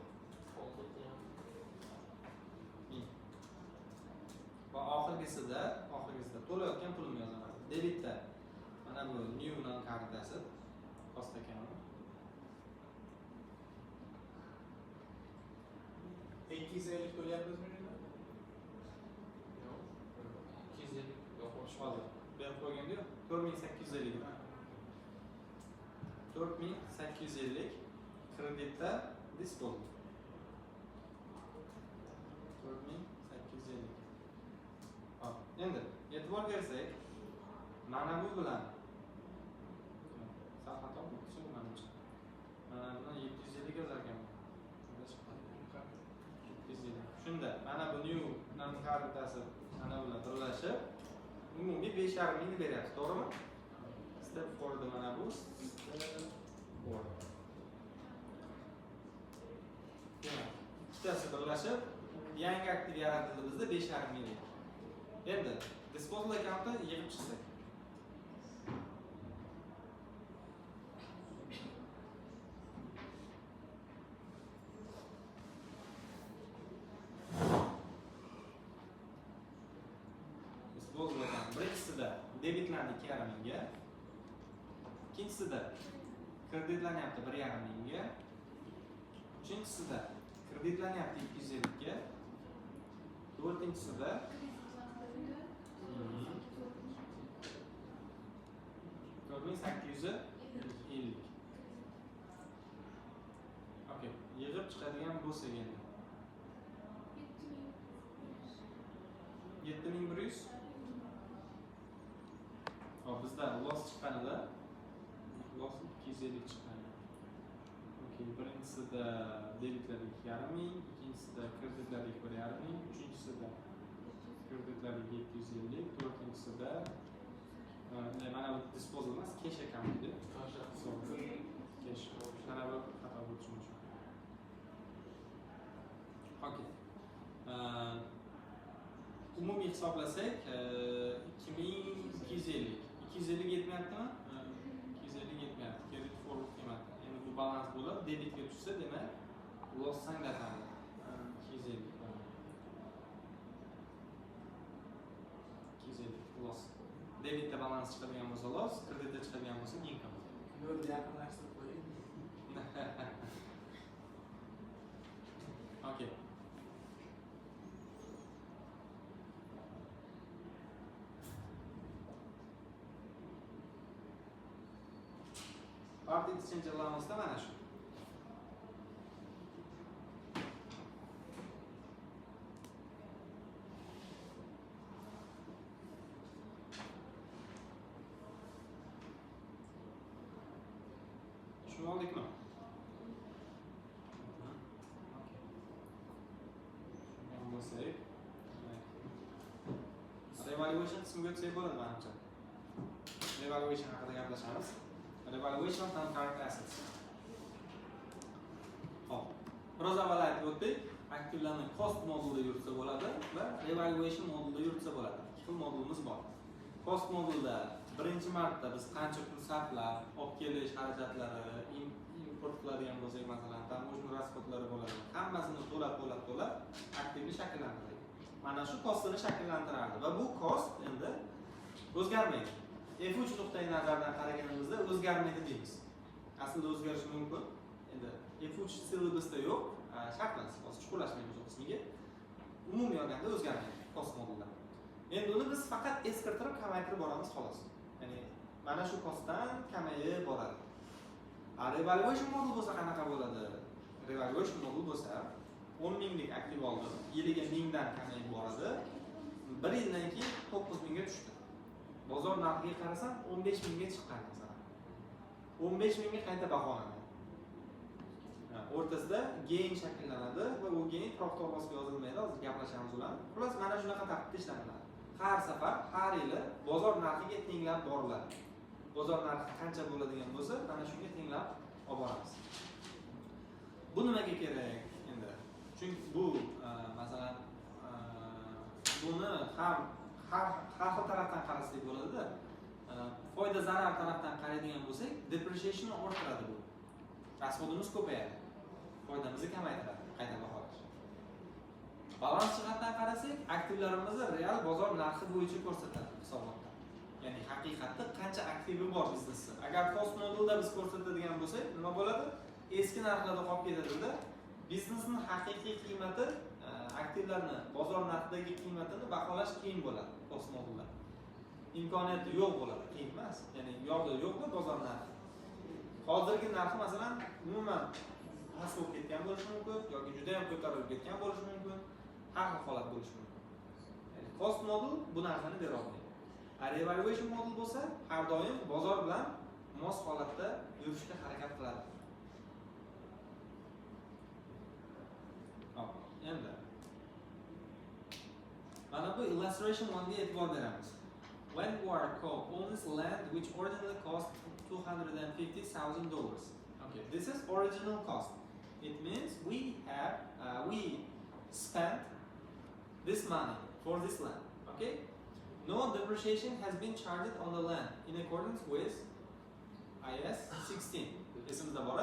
1000. Va oxirgisida to'layotgan pulimni yozaman. Debitda mana bu new non current asset cost account. 250 to'layapmizmi shunda? Yo'q. 250 yo'q. Hozir berib qo'yganda 4850. 4850 kreditda disposal. 4850. Hop, endi e'tibor bersak, mana bu bilan sal xato bo'ldi, manimcha. Mana buni 750 yozar ekanman. 750. Shunda mana bu new non current asset mana bular birlashib umumiy 5,5 mingni beryapti, to'g'rimi? Step 4 da mana bu step 4. Demak, ikkitasi birlashib yangi aktiv yaratildi bizda 5,5 ming. Endi disposal accountni yig'ib chiqsak. Disposal account birinchisida debitlandi 2,5 mingga, ikkinchisida kreditlanyapti 1,5 mingga, uchinchisida kreditlanyapti 250 ga, to'rtinchisida 4850. Okey, yig'ib chiqadigan bo'lsak endi 7100. Hop, bizda loss chiqqanida loss 250 chiqqan. Okey, birinchisida debitlarga 2,5 ming, ikkinchisida kreditlarga 1,5 ming, uchinchisida kreditlarga 750, to'rtinchisida mana bu disposal emas, cash account edi. Cash. Mana bu xato bo'lishi mumkin. Okey. Umumiy hisoblasak, 2250. 250 yetmayaptimi? 250 yetmayapti. Credit 4 Debitga tushsa, demak, loss anglatadi. 250. 250 loss. Debitda balans chiqadigan bo'lsa loss, kreditda chiqadigan bo'lsa income. Yo'lni yaqinlashtirib qo'ying. Okay. Part exchange allowance'da mana shu. Tushunib oldikmi? Okay. Tushungan bo'lsak, demak, revaluation qismiga o'tsak bo'ladi manimcha. Revaluation haqida gaplashamiz. Revaluation of non-current assets. Xo'p. Biroz avval aytib o'tdik, aktivlarni cost modulida yuritsa bo'ladi va revaluation modulida yuritsa bo'ladi. Ikki xil modulimiz bor. Cost modulda birinchi marta biz qancha pul sarflab, olib kelish xarajatlari, import qiladigan bo'lsak, masalan, таможня расход lari bo'ladi. Hammasini to'lab, to'lab, to'lab aktivni shakllantirdik. Mana shu costini shakllantirardi va bu cost endi o'zgarmaydi. F3 nuqtai nazaridan qaraganimizda o'zgarmaydi deymiz. Aslida o'zgarishi mumkin. Endi F3 syllabusda yo'q, shart emas, hozir chuqurlashmaymiz u qismiga. Umumiy olganda o'zgarmaydi cost modulda. Endi uni biz faqat eskirtirib, kamaytirib boramiz xolos. Ya'ni mana shu costdan kamayib boradi. A revaluation modul bo'lsa qanaqa bo'ladi? Revaluation modul bo'lsa 10 minglik aktiv oldim, yiliga 1000 dan kamayib boradi. Bir yildan keyin 9 mingga tushdi. Bozor narxiga qarasam 15 mingga chiqqan masalan. 15 mingga qayta baholanadi. Ha, o'rtasida gain shakllanadi va u gain profit or lossga yozilmaydi, hozir gaplashamiz ularni. Xullas, mana shunaqa tartibda ishlanadi. Har safar, har yili bozor narxiga tenglab boriladi. Bozor narxi qancha bo'ladigan bo'lsa, mana shunga tenglab olib boramiz. Bu nimaga kerak endi? Chunki bu, masalan, buni ham har xil tarafdan qarasak bo'ladida. Foyda zarar tarafdan qaraydigan bo'lsak, depreciationni orttiradi bu. Расход imiz ko'payadi. Foydamizni kamaytiradi qayta baholash. Balans jihatdan qarasak, aktivlarimizni real bozor narxi bo'yicha ko'rsatadi hisobotda. Ya'ni haqiqatda qancha aktivi bor biznesda. Agar cost modulda biz ko'rsatadigan bo'lsak, nima bo'ladi? Eski narxlarda qolib ketadida, biznesning haqiqiy qiymati, aktivlarni bozor narxidagi qiymatini baholash qiyin bo'ladi cost modulda. Imkoniyati yo'q bo'ladi, qiyin emas. Ya'ni yo'qda yo'qda bozor narxi. Hozirgi narxi masalan umuman past bo'lib ketgan bo'lishi mumkin yoki juda ham ko'tarilib ketgan bo'lishi mumkin. Har xil holat bo'lishi mumkin. Ya'ni cost model bu narsani bera olmaydi. A revaluation model bo'lsa, har doim bozor bilan mos holatda yurishga harakat qiladi. Hop, endi mana bu illustration 1 ga e'tibor beramiz. Vanguard Co owns land which originally cost $250,000. Okay, this is original cost. It means we spent this money for this land. Okay, no depreciation has been charged on the land in accordance with IAS 16. Esimizda bor,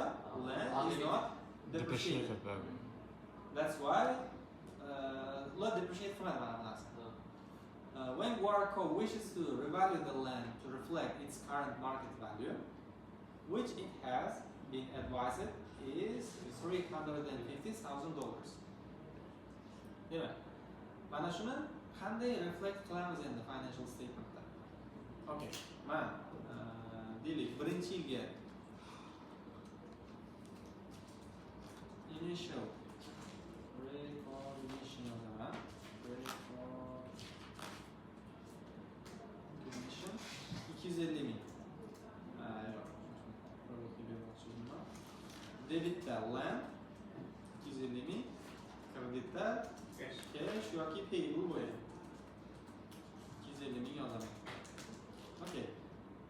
land is not depreciated. Depreciated. That's why ular depreciate qilmadi mana bu narsa. Vanguard Co wishes to revalue the land to reflect its current market value, which it has been advised is $350,000. Demak, mana shuni qanday reflect qilamiz endi financial statementda? Okay, man deylik birinchi yilga initial recognition yozaman. Recognition 250 ming. Yo'q. Bermoqchi edim. Debitda land 250 ming, kreditda cash yoki payable bo'ladi. 250 ming yozaman. Okay.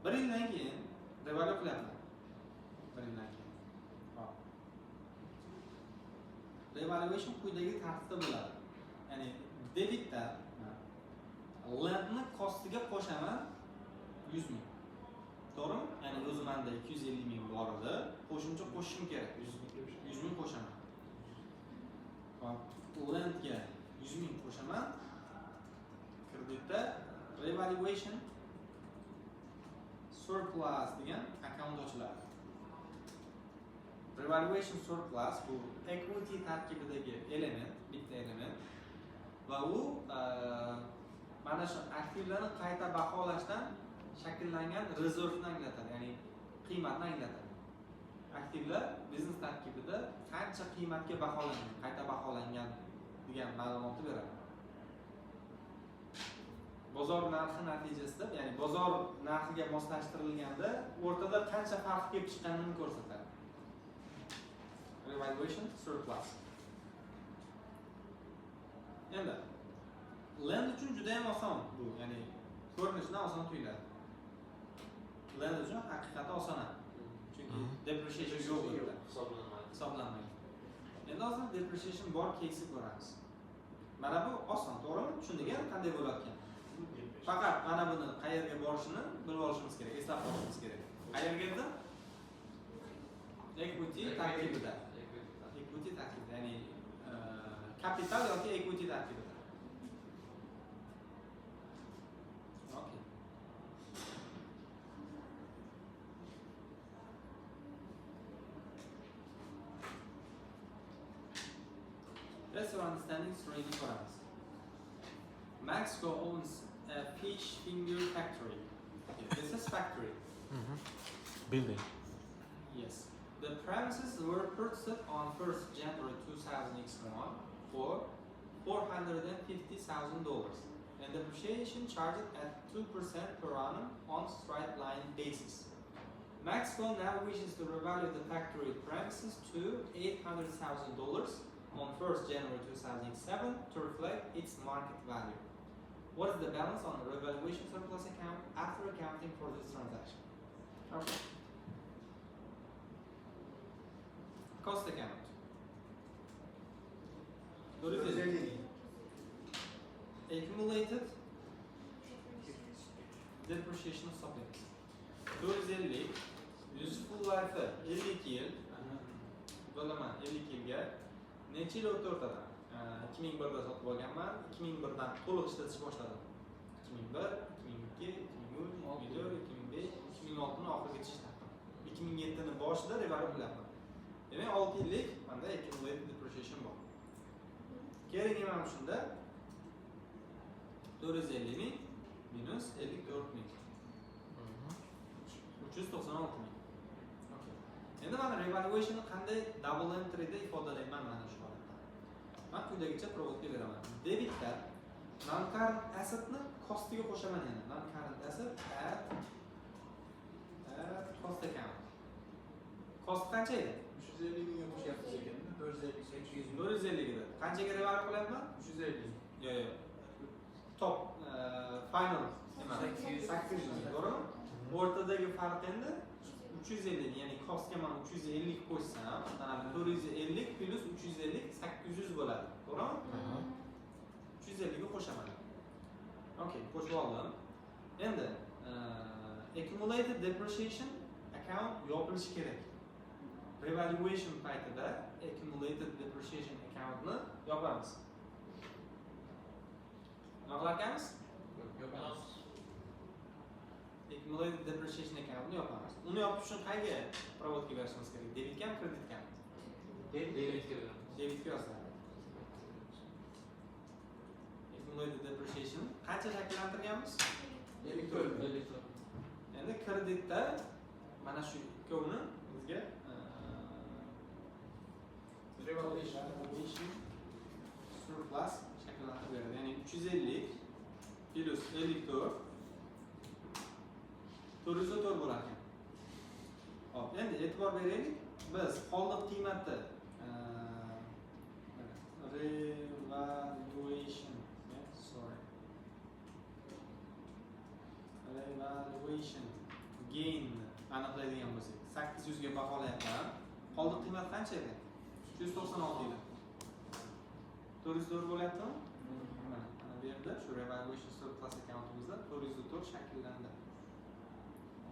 Bir yildan keyin revalyu qilyapman. Bir yildan keyin. Hop. Revaluation quyidagi tartibda bo'ladi. Ya'ni debitda landni kostiga qo'shaman 100 ming. To'g'rimi? Ya'ni o'zi menda 250 ming bor edi, qo'shimcha qo'shishim kerak. 100 ming qo'shaman. Hop, landga 100 ming qo'shaman. Kreditda revaluation surplus degan akkaunt ochiladi. Revaluation surplus bu equity tarkibidagi element, bitta element va u mana shu aktivlarni qayta baholashdan shakllangan rezervni anglatadi, ya'ni qiymatni anglatadi. Aktivlar biznes tarkibida qancha qiymatga baholangan, qayta baholangan degan ma'lumotni beradi. Bozor narxi natijasida, ya'ni bozor narxiga moslashtirilganda o'rtada qancha farq kelib chiqqanini ko'rsatadi. Revaluation surplus. Endi land uchun juda ham oson bu, ya'ni ko'rinishidan oson tuyuladi. Land uchun haqiqatda oson. Chunki depreciation yo'q bu yerda. Hisoblanmaydi. Hisoblanmaydi. Endi hozir depreciation bor кейsi ko'ramiz. Mana bu oson, to'g'rimi? Tushundik, qanday bo'layotgan. Faqat mana buni qayerga borishini bilib olishimiz kerak, eslab qolishimiz kerak. Qayerga edi? Equity tarkibida. Equity tarkibida, ya'ni kapital yoki equity tarkibida. Okay. Test your understanding story'ni ko'ramiz. Maxco owns a fish finger factory. Okay, this is factory. Building. Yes. The premises were purchased on 1st January 2001 for $450,000 and depreciation charged at 2% per annum on straight line basis. Maxwell now wishes to revalue the factory premises to $800,000 on 1st January 2007 to reflect its market value. What is the balance on the revaluation surplus account after accounting for this transaction? Okay. Cost account. 450. Accumulated depreciation hisoblaymiz. 450 useful life 52 yil. Bo'laman 52 yilga. Necha yil o'tdi o'rtadan? 2001da sotib olganman. 2001dan to'liq ishlatish boshladim. 2001, 2002, 2003, 2004, 2005, 2006ni oxirigacha ishlatdim. 2007ni boshida revalve qilyapman. Demak, 6 yillik menda accumulated depreciation bor. Keling, mana shunda 450 ming minus 54 ming. 396 ming. Okay. Endi mana revaluationni qanday double entry'da ifodalayman mana shu holatda. Men quyidagicha проводка beraman. Debitda non-current assetni costiga qo'shaman yana. Non-current asset add cost account. Cost qancha edi? 350 mingga qo'shyapsiz ekanda, 450 800 ming. 450 edi. Qanchaga revalve qilyapman? 350. Yo'q, yo'q. Top final nima? 800 ming, to'g'rimi? O'rtadagi farq endi 350, ya'ni costga men 350 qo'shsam, mana 450 plus 350 800 bo'ladi. To'g'rimi? 350 ga qo'shaman. Okay, qo'shib oldim. Endi accumulated depreciation account yopilishi kerak. Revaluation paytida accumulated depreciation accountni yopamiz. Nima qilar ekanmiz? Yopamiz. Accumulated depreciation accountni yopamiz. Uni yopish uchun qayga проводка berishimiz kerak? Debitgami, kreditgami? Debitga beramiz. Debitga yoziladi. Accumulated depreciation qancha shakllantirganmiz? 54 ming. 54. Endi kreditda mana shu ikkovini bizga Revaluation surplus shakllantirib beradi. Ya'ni 350 plus 54 404 bo'lar ekan. Hop, endi e'tibor beraylik. Biz qoldiq qiymati revaluation, sorry. Revaluation gain aniqlaydigan bo'lsak, 800 ga baholayapman. Qoldiq qiymat qancha edi? 396 edi. 404 bo'lyaptimi? Mana bu yerda shu revaluation surplus accountimizda 404 shakllandi.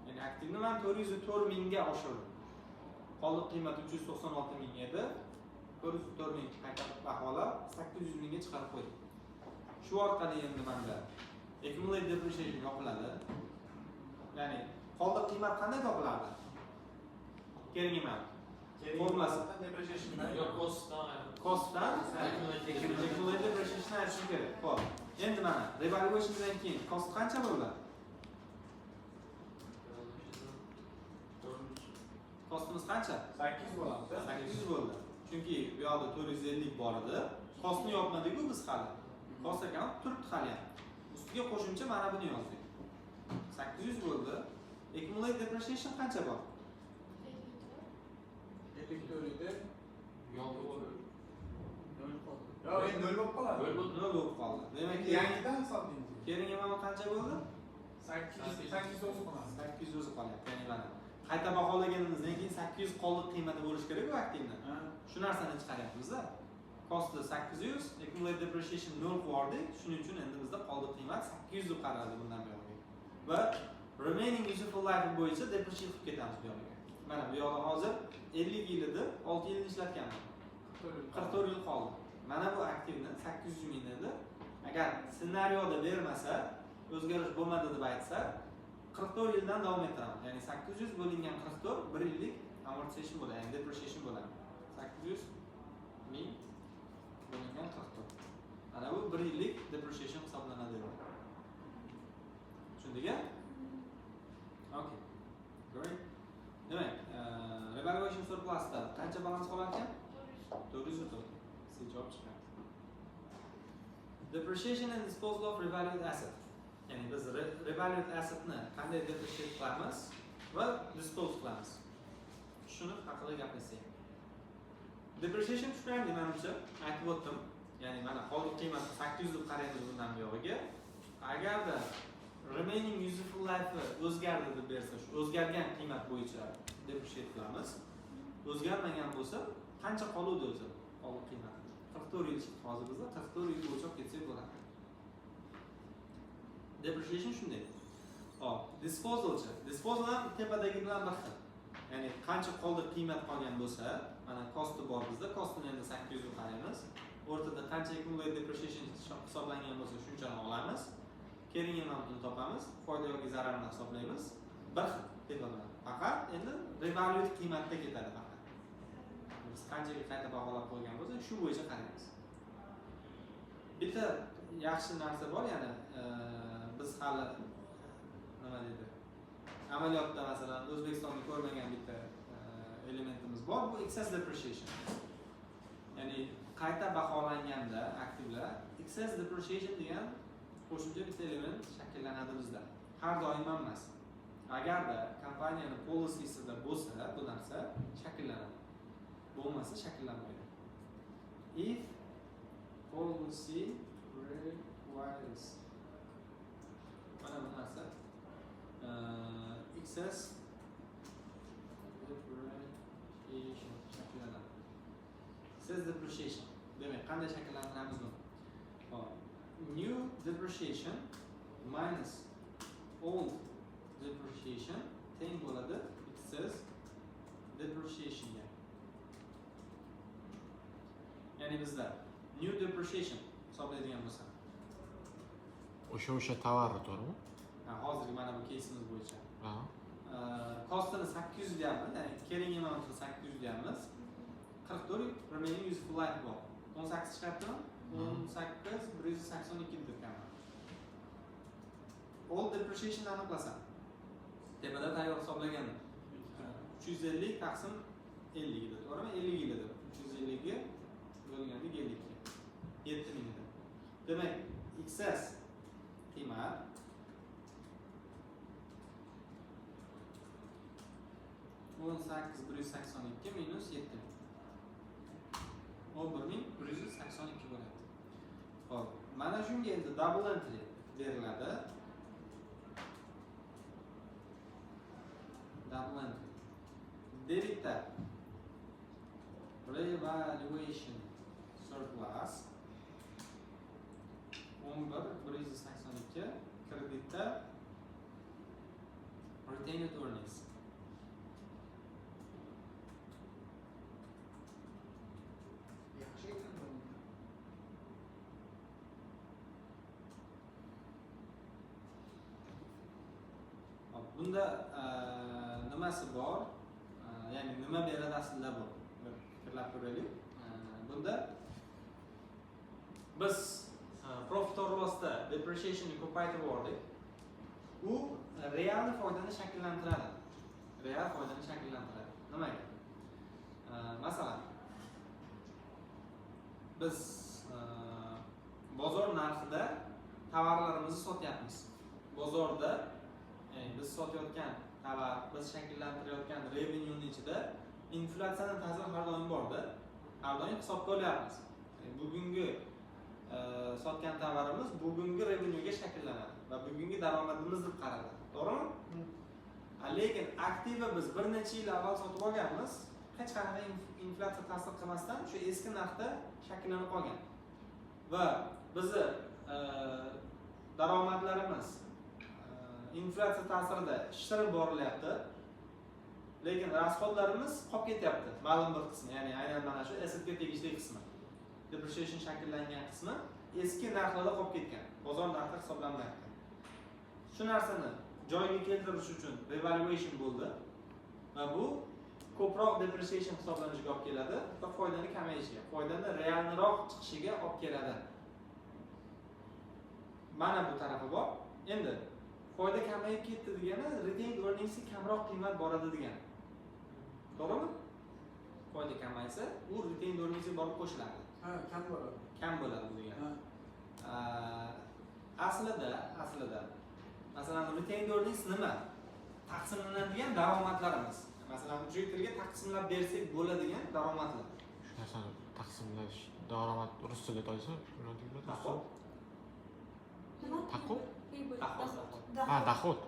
Ya'ni aktivni man 404 mingga oshirdim. Qoldiq qiymati 396 ming edi. 404 ming qayta baholab 800 mingga chiqarib qo'ydim. Shu orqali endi manda accumulated depreciation yopiladi. Ya'ni qoldiq qiymat qanday topiladi? Carrying amount. Formulasi Depreciation'dan. Yo'q, costdan. Costdan accumulated depreciation aytishim kerak. Xo'p. Endi mana revaluationdan keyin cost qancha bo'ldi? Costimiz qancha? 800 bo'ladi. 800 bo'ldi. Chunki bu yoqda 450 bor edi. Costni yopmadik-ku biz hali. Cost account turibdi hali ham. Ustiga qo'shimcha mana buni yozdik. 800 bo'ldi. Accumulated depreciation qancha bor? 54 edi. Yo'q, Yo'q, endi 0 bo'lib qoladi. Nol bo'ldi. 0 bo'lib qoldi. Demak, Yangidan hisoblaymiz. carrying amount qancha bo'ldi? 800 o'zi qoladi. 800 o'zi qolyapti. Ya'ni mana qayta baholaganimizdan keyin 800 qoldiq qiymati bo'lishi kerak bu aktivni. Ha. Shu narsani chiqaryapmiz-da. Costi 800, accumulated depreciation 0 qilib yubordik. Shuning uchun endi bizda qoldiq qiymat 800 deb qaraladi bundan buyog'iga. Va remaining useful life bo'yicha depreciate qilib ketamiz bu yog'iga. Mana bu yoqda hozir 50 yil edi, 6 yilni ishlatganman. 44 yil qoldi. Mana bu aktivni 800 ming edi. Agar ssenariyda bermasa, o'zgarish bo'lmadi deb aytsa, 44 yildan davom ettiramiz. Ya'ni 800 bo'lingan 44 bir yillik amortization bo'ladi, ya'ni depreciation bo'ladi. 800 ming bo'lingan 44. Mana bu bir yillik depreciation hisoblanadi. Tushundik-a? Okay. Great. Demak, revaluation surplusda qancha balans qolar ekan? 404. Siz javob chiqadi. Depreciation and disposal of revalued asset. Ya'ni biz revalued assetni qanday depreciate qilamiz va dispose qilamiz. Shuni haqida gaplashsak. Depreciation tushunarli menimcha, aytib o'tdim. Ya'ni mana qoldiq qiymati 800 deb qaraymiz bundan buyog'iga. Agarda remaining useful life o'zgardi deb bersa, shu o'zgargan qiymat bo'yicha depreciate qilamiz. O'zgarmagan bo'lsa, qancha qoluvdi o'zi qoldiq qiymati? 44 yil chiqdi hozir bizda, 44 yil bo'yicha olib ketsak bo'ladi. Depreciation shunday. Hop, disposalchi. Disposal ham tepadagi bilan bir xil. Ya'ni qancha qoldiq qiymat qolgan bo'lsa, mana costi bor bizda, costini endi 800 deb qaraymiz. O'rtada qancha accumulated depreciation hisoblangan bo'lsa, shunchani olamiz. Carrying amountini topamiz, foyda yoki zararni hisoblaymiz. Bir xil tepa bilan. Faqat endi revalued qiymatda ketadi faqat. Biz qanchaga qayta baholab qo'ygan bo'lsak, shu bo'yicha qaraymiz. Bitta yaxshi narsa bor, ya'ni biz hali nima deydi? Amaliyotda masalan O'zbekistonda ko'rmagan bitta elementimiz bor, bu excess depreciation. Ya'ni qayta baholanganda aktivlar excess depreciation degan qo'shimcha bitta element shakllanadi bizda. Har doim ham emas. Agarda kompaniyaning policy'sida bo'lsa, bu narsa shakllanadi. Bo'lmasa shakllanmaydi. If policy requires, mana bu narsa excess depreciation shakllanadi. Excess depreciation demak qanday shakllantiramiz buni? Hop, new depreciation minus old depreciation teng bo'ladi excess depreciationga. Ya'ni bizda new depreciation hisoblaydigan bo'lsak, O'sha tovarni, to'g'rimi? Ha, hozirgi mana bu keysimiz bo'yicha. Ha. Costini 800 deyapmiz, ya'ni carrying amountini 800 deyapmiz. 44 remaining useful life bor. 18 chiqyaptimi? 18 182 deb. Old depreciation aniqlasam. Tepada tayyor hisoblagandim. 350 taqsim 50 edi, to'g'rimi? 50 yil edi. 350 ga bo'lganda 52. 7000 edi. Demak, excess qiymat 18 182 minus 7000. 11 182 bo'ladi. Xo'p, mana shunga endi double entry beriladi. Double entry. Debitda revaluation surplus 11 182, kreditda Retained earnings. Yaxshi ekan bu. Hop, bunda nimasi bor? Ya'ni nima beradi aslida bu? Bir fikrlab ko'raylik. Bunda biz profit or lossda depreciationni ko'paytirib yubordik. U real foydani shakllantiradi. Real foydani shakllantiradi. Nimaga? Masalan, biz bozor narxida tovarlarimizni sotyapmiz. Bozorda, ya'ni biz sotayotgan tovar, biz shakllantirayotgan revenuening ichida inflyatsiyani ta'siri har doim borda. Har doim hisobga olyapmiz. Ya'ni bugungi sotgan tovarimiz bugungi revenuega shakllanadi va bugungi daromadimiz deb qaraladi. To'g'rimi? Lekin aktivi biz bir necha yil avval sotib olganmiz, hech qanaqa inflyatsiya ta'sir qilmasdan shu eski narxda shakllanib qolgan. Va bizni daromadlarimiz inflyatsiya ta'sirida shishirib borilyapti. Lekin расход larimiz qolib ketyapti, ma'lum bir qismi, ya'ni aynan mana shu assetga tegishli qismi. Depreciation shakllangan qismi eski narxlarda qolib ketgan, bozor narxi hisoblanmayapti. Shu narsani joyiga keltirish uchun revaluation bo'ldi va bu ko'proq depreciation hisoblanishiga olib keladi va foydani kamayishiga, foydani realroq chiqishiga olib keladi. Mana bu tarafi bor. Endi foyda kamayib ketdi degani retained earningsga kamroq qiymat boradi degani. To'g'rimi? Foyda kamaysa, u retained earningsga borib qo'shiladi. Ha, kam bo'ladi. Kam bo'ladi bu degani. Ha. Aslida masalan retained earnings nima? Taqsimlanadigan daromadlarimiz. Masalan, учредитель ga taqsimlab bersak bo'ladigan daromadlar. Shu narsani taqsimlash, daromad rus tilida aytsa, nima deyiladi? Доход. Nima? Доход? Прибыль. Доход, Доход. Ha, доход.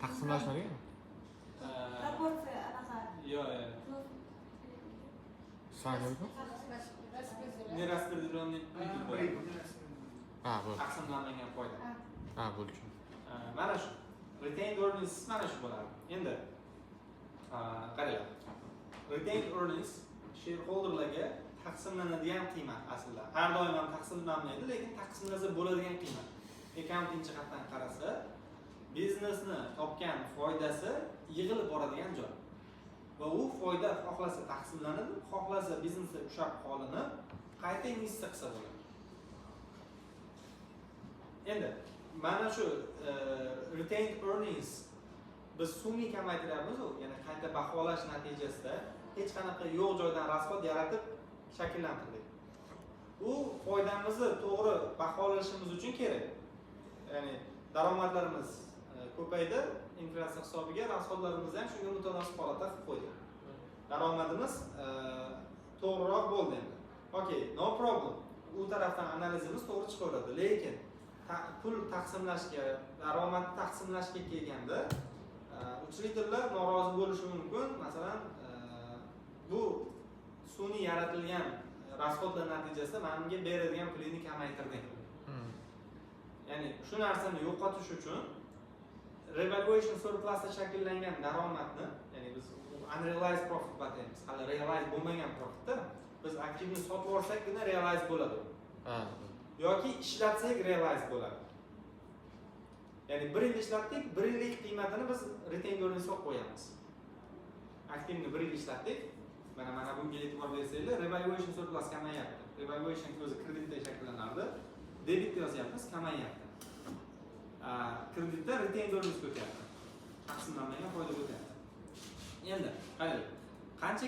Taqsimlash nima degani? Proporsiya anaqa. Yo'q, yo'q. Сравнивать? Нераспределенный прибыль bo'ladi. Ha, bo'ldi. Taqsimlanmagan foyda. Ha, bo'ldi. Tushundim. Mana shu retained earnings mana shu bo'ladi. Endi qaranglar. Retained earnings shareholderlarga taqsimlanadigan qiymat aslida. Har doim ham taqsimlanmaydi, lekin taqsimlasa bo'ladigan qiymat. Accounting jihatdan qarasa, biznesni topgan foydasi yig'ilib boradigan joy. Va u foyda xohlasa taqsimlanadi, xohlasa biznesda ushlab qolinib, qayta investitsiya qilsa bo'ladi. Endi mana shu retained earnings biz sun'iy kamaytiryapmiz u, ya'ni qayta baholash natijasida hech qanaqa yo'q joydan расход yaratib shakllantirdik. U foydamizni to'g'ri baholashimiz uchun kerak. Ya'ni daromadlarimiz ko'paydi, inflyatsiya hisobiga расход larimizni ham shunga mutanosib holatda qilib qo'ydik. Daromadimiz to'g'riroq bo'ldi endi. Okay, no problem. U tarafdan analizimiz to'g'ri chiqaveradi, lekin pul taqsimlashga, daromadni taqsimlashga kelganda учредитель lar norozi bo'lishi mumkin. Masalan, bu sun'iy yaratilgan расход lar natijasida menga beradigan pulingni kamaytirding. Ya'ni shu narsani yo'qotish uchun revaluation surplusda shakllangan daromadni, ya'ni biz unrealized profit deb ataymiz. Hali realize bo'lmagan profitda biz aktivni sotib yuborsakgina realize bo'ladi. Yoki ishlatsak realize bo'ladi. Ya'ni 1 yil ishlatdik, 1 yillik qiymatini biz retained earningsga qo'yamiz. Aktivni 1 yil ishlatdik. Mana bunga e'tibor bersanglar, revaluation surplus kamayapti. Revaluation o'zi kreditda shakllanardi. Debit yozyapmiz, kamayapti. Kreditda retained earnings ko'tyapti. Taqsimlanmagan foyda ko'tyapti. Endi qarang, qancha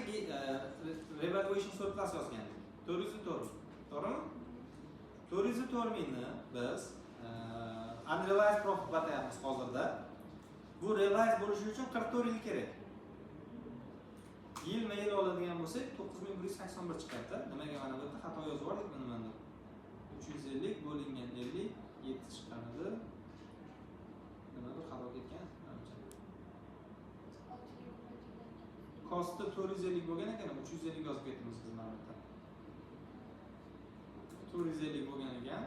revaluation surplus yozgandik? 404. To'g'rimi? 404 mingni biz unrealized profit deb atayapmiz hozirda. Bu realize bo'lishi uchun 44 yil kerak. Yilma-yil oladigan bo'lsak 9181 chiqyapti. Nimaga mana bu yerda xato yozib yubordik nimani? 350 bo'lingan 50 7 chiqqan edi. Nimadir xato ketgan, manimcha. Kosti 450 bo'lgan ekan, 350 yozib ketdimiz biz mana bu yerda. 450 bo'lgan ekan.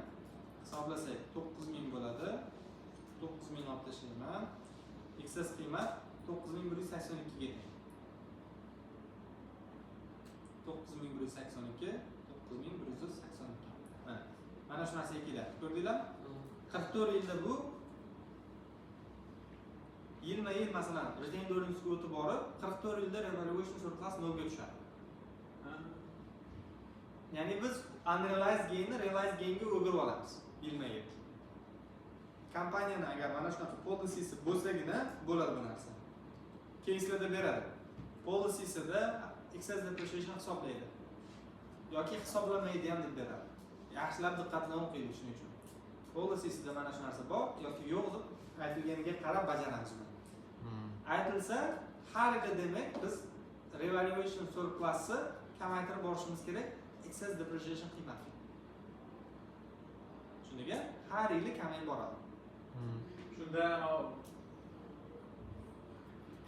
Hisoblasak 9000 bo'ladi. 9000 olib tashlayman. Excess qiymat 9182 ga teng. 9182, 9182. Mana shu narsaga kelyapti. Ko'rdinglar? 44 yilda bu yilma yil, masalan, retained earningsga o'tib borib, 44 yilda revaluation surplus nolga tushadi. Ya'ni biz unrealized gainni realized gainga o'girib olamiz yilma yil. Kompaniyani agar mana shunaqa policysi bo'lsagina bo'ladi bu narsa. Caselarda beradi. Policysida excess depreciation hisoblaydi yoki hisoblamaydi ham deb beradi. Yaxshilab, diqqat bilan o'qiydi shuning uchun. Policysida mana shu narsa bor yoki yo'q deb aytilganiga qarab bajaramiz buni. Aytilsa, har yili, demak, biz revaluation surplusni kamaytirib borishimiz kerak excess depreciation qiymatiga. Tushundik? Har yili kamayib boradi. Shunda anavi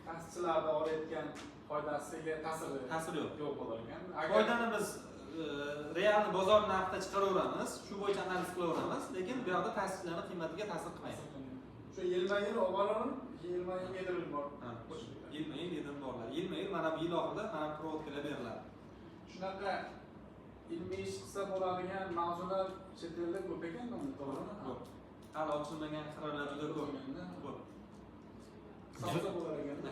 ta'sischilarni olayotgan foydasiga ta'siri Ta'siri yo'q. yo'q bo'lar ekan. Agar Foydani biz realni bozor narxida chiqaraveramiz, shu bo'yicha analiz qilaveramiz, lekin bu yoqda ta'sischilarni qiymatiga ta'sir qilmaydi. Shu yilma yil olib boraverib, yilma yil yedirib borib. Ha, yilma yil yedirib boriladi. Yilma yil mana bu yil oxirida mana проводка lar beriladi. Shunaqa ilmiy ish qilsa bo'ladigan mavzular chet elda ko'p ekan, to'g'rimi? Ko'p. Hali ochilmagan xiralar juda ko'p. Ko'p. Hisobda bo'lar ekanda.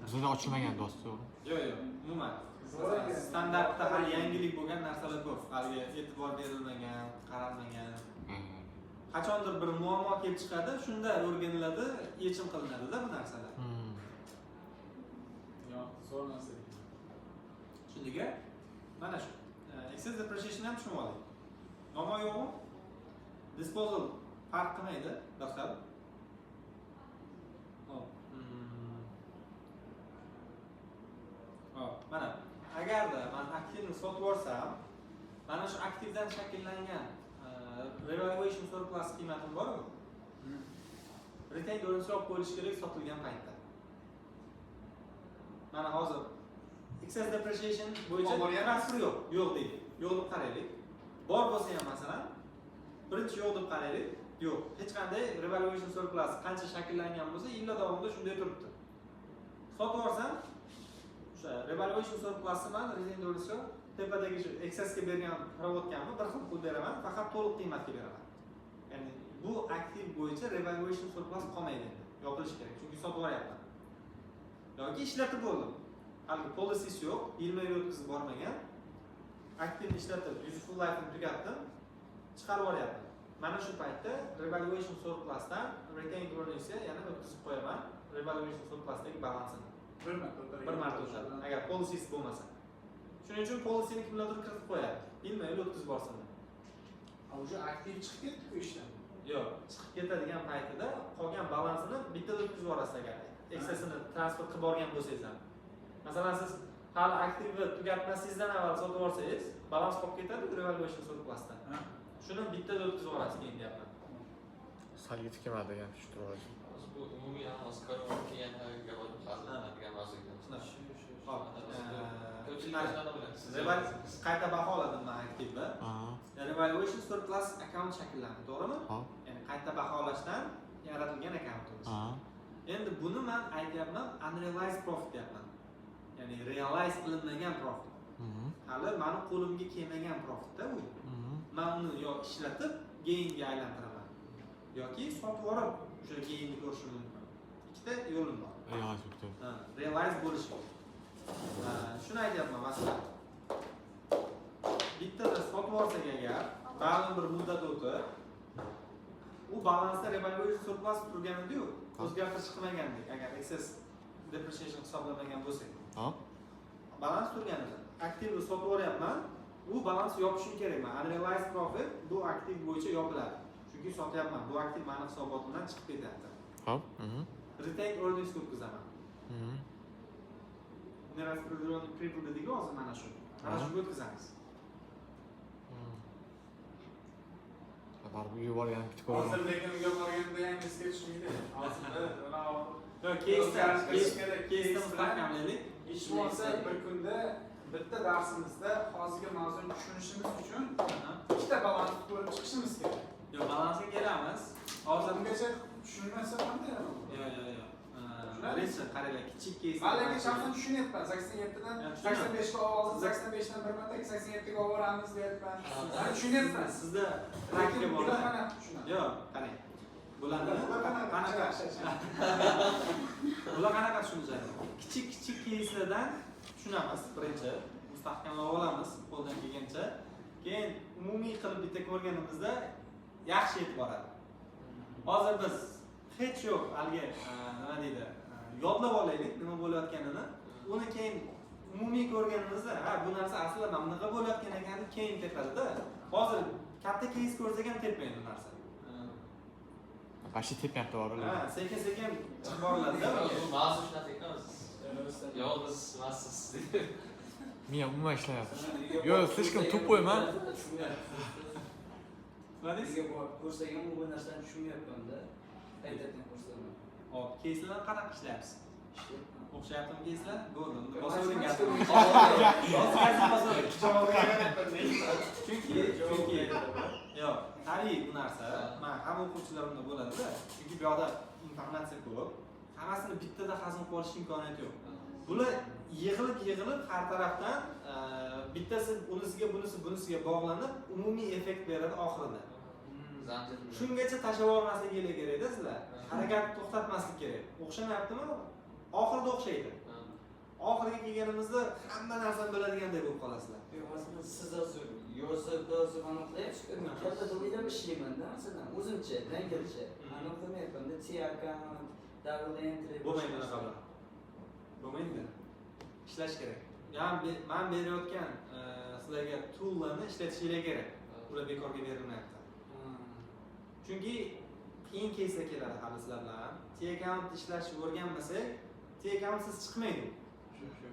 Bizada ochilmagan do'st, to'g'ri? Yo'q, umuman. Zo'r ekan. Standartda hali yangilik bo'lgan narsalar ko'p. Haligi e'tibor berilmagan, qaralmagan. Qachondir bir muammo kelib chiqadi, shunda o'rganiladi, yechim qilinadi-da bu narsalar. Yo'q, zo'r narsa ekan. Tushundik? Mana shu. Excess depreciation ham tushunib oldik. Muammo yo'qmi? Disposal farq qilmaydi bir xil. Hop. Hop, mana agarda man aktivni sotib yuborsam, mana shu aktivdan shakllangan revaluation surplus qiymatim bor-ku. Retained earnings olib qo'yilishi kerak sotilgan paytda. Mana hozir excess depreciation bo'yicha Bor ham? Transfer yo'q, yo'q deydi. Yo'q deb qaraylik. Bor bo'lsa ham, masalan, birinchi yo'q deb qaraylik. Yo'q. Hech qanday revaluation surplus qancha shakllangan bo'lsa, yillar davomida shunday turibdi. Sotib yuborsam, o'sha revaluation surplusni man retained earningsga, tepadagi shu excessga bergan проводка mni bir xil pul beraman, faqat to'liq qiymatga beraman. Ya'ni bu aktiv bo'yicha revaluation surplus qolmaydi endi. Yopilishi kerak, chunki sotib yuboryapman. Yoki ishlatib bo'ldim. Haligi policysi yo'q, yilma yil o'tkazib bormagan. Aktivni ishlatib, useful life'ini tugatdim, chiqarib yuboryapman. Mana shu paytda revaluation surplusdan retained earningsga yana o'tkazib qo'yaman revaluation surplusdagi balansini. Bir marta o'tar. Bir marta o'tadi, agar policysi bo'lmasa. Shuning uchun policyni kimlardir kiritib qo'yadi. Yilma yil o'tkazib borsin deb. A, уже aktiv chiqib ketdi-ku ishdan. Yo'q, chiqib ketadigan paytida qolgan balansini bittada o'tkazib yuborasiz agar excessini transfer qilib borgan bo'lsangiz ham. Masalan, siz hali aktivni tugatmasingizdan avval sotib yuborsangiz, balans qolib ketadi revaluation surplusdan. Ha? Shuni bittada o'tkazib yuborasiz keyin deyapman. Sal yetib kelmadi degan tushuntirib olasiz. Hozir bu umumiy analiz ko'rib, keyin gap hazil qiladigan mavzu ekan. Shunaqa. Shu shu. Hop, Ko'pchilik mana, o'zlari biladi. Qayta baholadim man aktivni. Revaluation surplus account shakllandi, to'g'rimi? Hop. Ya'ni qayta baholashdan yaratilgan akkauntimiz. Endi buni man aytyapman, unrealized profit deyapman. Ya'ni realize qilinmagan profit. Hali mani qo'limga kelmagan profitda u. Man uni yo ishlatib gainga aylantiraman yoki sotib yuborib o'sha gainni ko'rishim mumkin. Ikkita yo'lim bor. Realize bo'lib. Ha, realize bo'lishi kerak. Ha, shuni aytyapman, masalan, bittada sotib olsak agar, ma'lum bir muddat o'tib, u balansda revaluation surplus turganidiyu, o'zgartirish qilmagandik, agar excess depreciation hisoblamagan bo'lsak. Balans turgan edi. Aktivni sotib yuboryapman, u balans yopishim kerak man. Unrealized profit bu aktiv bo'yicha yopiladi. Chunki sotyapman, bu aktiv mani hisobotimdan chiqib ketyapti. Hop. Retained earnings o'tkazaman. Нераспределенный прибыль dedik hozir, mana shu. Mana shunga o'tkazamiz. Baribir uyga borganim bitta ko'raman. Hozir lekin uyga borganda ham esga tushmaydi. Hozir Yo'q, case'da, O'zgarish qilish kerak. case'da mustahkamlaylik. Ish bo'lsa, bir kunda bitta darsimizda hozirgi mavzuni tushunishimiz uchun ikkita balansni ko'rib chiqishimiz kerak. Yo'q, balansga kelamiz. Hozir Hozir ungacha tushunmasa qanday? Yo'q. Birinchi qaranglar, kichik кейс. Man lekin shaxsan tushunyapman. 87 dan 85 ga olib, 85 dan bir marta 87 ga olib deyapman. Man tushunyapman. Sizda Lekin praktika bor. bular qanaqa tushunadi? Yo'q, qarang. Bularni Bular qanaqa qanaqa tushunadi? Bular qanaqa tushunishadi? Kichik kichik кейс lardan tushunamiz birinchi, mustahkamlab olamiz qo'ldan kelgancha. Keyin umumiy qilib bitta ko'rganimizda yaxshi yetib boradi. Hozir biz hech yo'q haligi nima deydi, yodlab olaylik nima bo'layotganini. Uni keyin umumiy ko'rganimizda, ha, bu narsa aslida mana bunaqa bo'layotgan ekan deb keyin tepadida. Hozir katta кейс ko'rsak ham tepmaydi bu narsa. Вообще tepmayapti bor. Ha, sekin sekin chiqib boriladi-da bunga. Bu mavzu shunaqa ekan, yolg'iz emassiz. Miya umuman ishlamayapti. Yo'q, слишком тупой man. Nima deysiz? Nega borib ko'rsak ham bu narsani tushunmayapman-da. Qaytadan ko'rsaman. Hop, кейс larni qanaqa ishlayapsiz? Ishlayapman. O'xshayaptimi кейс lar? Bo'ldi, unda Matematika bosavering gapni. bo'yicha- Bosavering. Chunki yo'q, tabiiy bu narsa. Man hamma o'quvchilarimda bo'ladida. Chunki bu yoqda informatsiya ko'p. Hammasini bittada hazm qilib olish imkoniyati yo'q. Bular yig'ilib yig'ilib har tarafdan bittasi unisiga, bunisi bunisiga bog'lanib, umumiy effekt beradi oxirida. Zanjir. Shungacha tashlab yubormasliginglar kerakda sizlar. Harakat to'xtatmaslik kerak. O'xshamayaptimi? Oxirida o'xshaydi. Oxiriga kelganimizda hamma narsani biladiganday bo'lib qolasizlar. Yo'q, masalan, siz hozir yozib yozib anaqa qilyapsiz, men kallada o'ylab ishlaymanda, masalan, o'zimcha, dangalcha. Anaqa qilmayapman-da, T account, double entry. Bo'lmaydi bunaqa bilan. Bo'lmaydi. Ishlash kerak. Ya'ni man berayotgan sizlarga toollarni ishlatishinglar kerak. Ular bekorga berilmayapti. Chunki qiyin кейс lar keladi hali sizlar bilan. T account ishlashni o'rganmasak, T accountsiz chiqmaydi. Shu shu.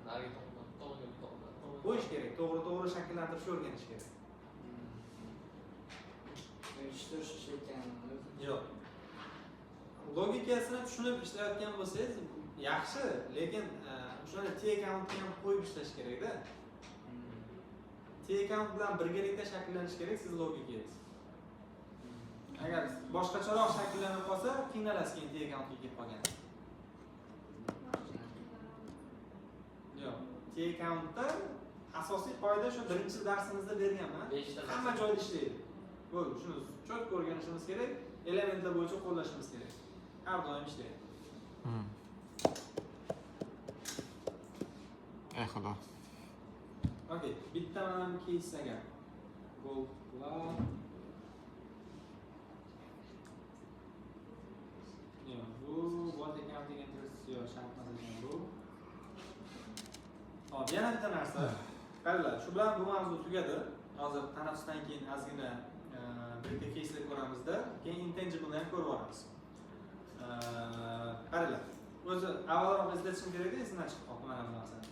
Narigi tomondan, bu tomonga, bu tomondan. Qo'yish kerak, to'g'ri to'g'ri shakllantirishni o'rganish kerak. Uyushtirish ishlayotganimni o'zi. Yo'q. Logikasini tushunib ishlayotgan bo'lsangiz yaxshi, lekin o'shani T accountni ham qo'yib ishlash kerakda. T account bilan birgalikda shakllanishi kerak siz logikangiz. Agar boshqacharoq shakllanib qolsa, qiynalasiz keyin T accountga kelib qolganda. Yo'q, T accountda asosiy qoida shu birinchi darsimizda berganman. Beshta Hamma joyda ishlaydi. Bo'ldi, shuni четко o'rganishimiz kerak, elementlar bo'yicha qo'llashimiz kerak. Har doim ishlaydi. Ey xudo. Okey, bitta mana bu кейс agar. Gold Club. Yo'q, bu what accounting interest yo'q, shart emas ekan bu. Hop, yana bitta narsa. Qaranglar, shu bilan bu mavzu tugadi. Hozir tanaffusdan keyin ozgina bitta кейс lar ko'ramizda, keyin intangible ham ko'rib boramiz. Qaranglar, o'zi avvalroq eslatishim kerak edi, esimdan chiqib qoldi mana bu narsani.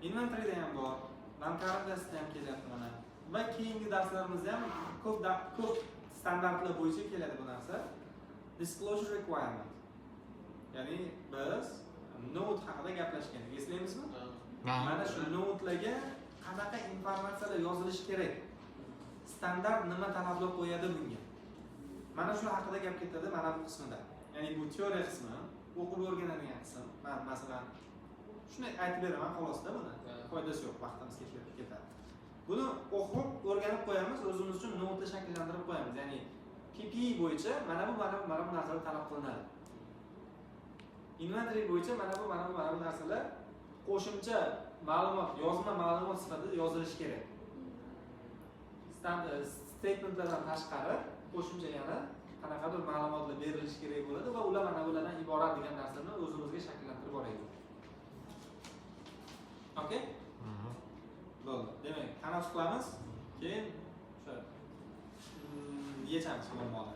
Inventoryda ham bor, non-current assetda ham kelyapti mana. Va keyingi darslarimizda ham ko'p standartlar bo'yicha keladi bu narsa. Disclosure requirement. Ya'ni biz note haqida gaplashgan edik, eslaymizmi? Mana shu notelarga qanaqa informatsiyalar yozilishi kerak? Standart nima talablar qo'yadi bunga? Mana shu haqida gap ketadi mana bu qismida. Ya'ni bu teoriya qismi, o'qib o'rganadigan qism. Men masalan shuni aytib beraman xolosda buni. Foydasi yo'q, vaqtimiz ketib ketadi. Buni o'qib o'rganib qo'yamiz, o'zimiz uchun nota shakllantirib qo'yamiz. Ya'ni PPE bo'yicha mana bu, mana bu, mana bu narsalar talab qilinadi. Inventory bo'yicha mana bu, mana bu, mana bu narsalar qo'shimcha ma'lumot, yozma ma'lumot sifatida yozilishi kerak. Standart statementlardan tashqari qo'shimcha yana qanaqadir ma'lumotlar berilishi kerak bo'ladi va ular mana bulardan iborat degan narsani o'zimizga shakllantirib olaylik. Okey? Bo'ldi. Demak, tanaffus qilamiz, keyin o'sha yechamiz muammoni.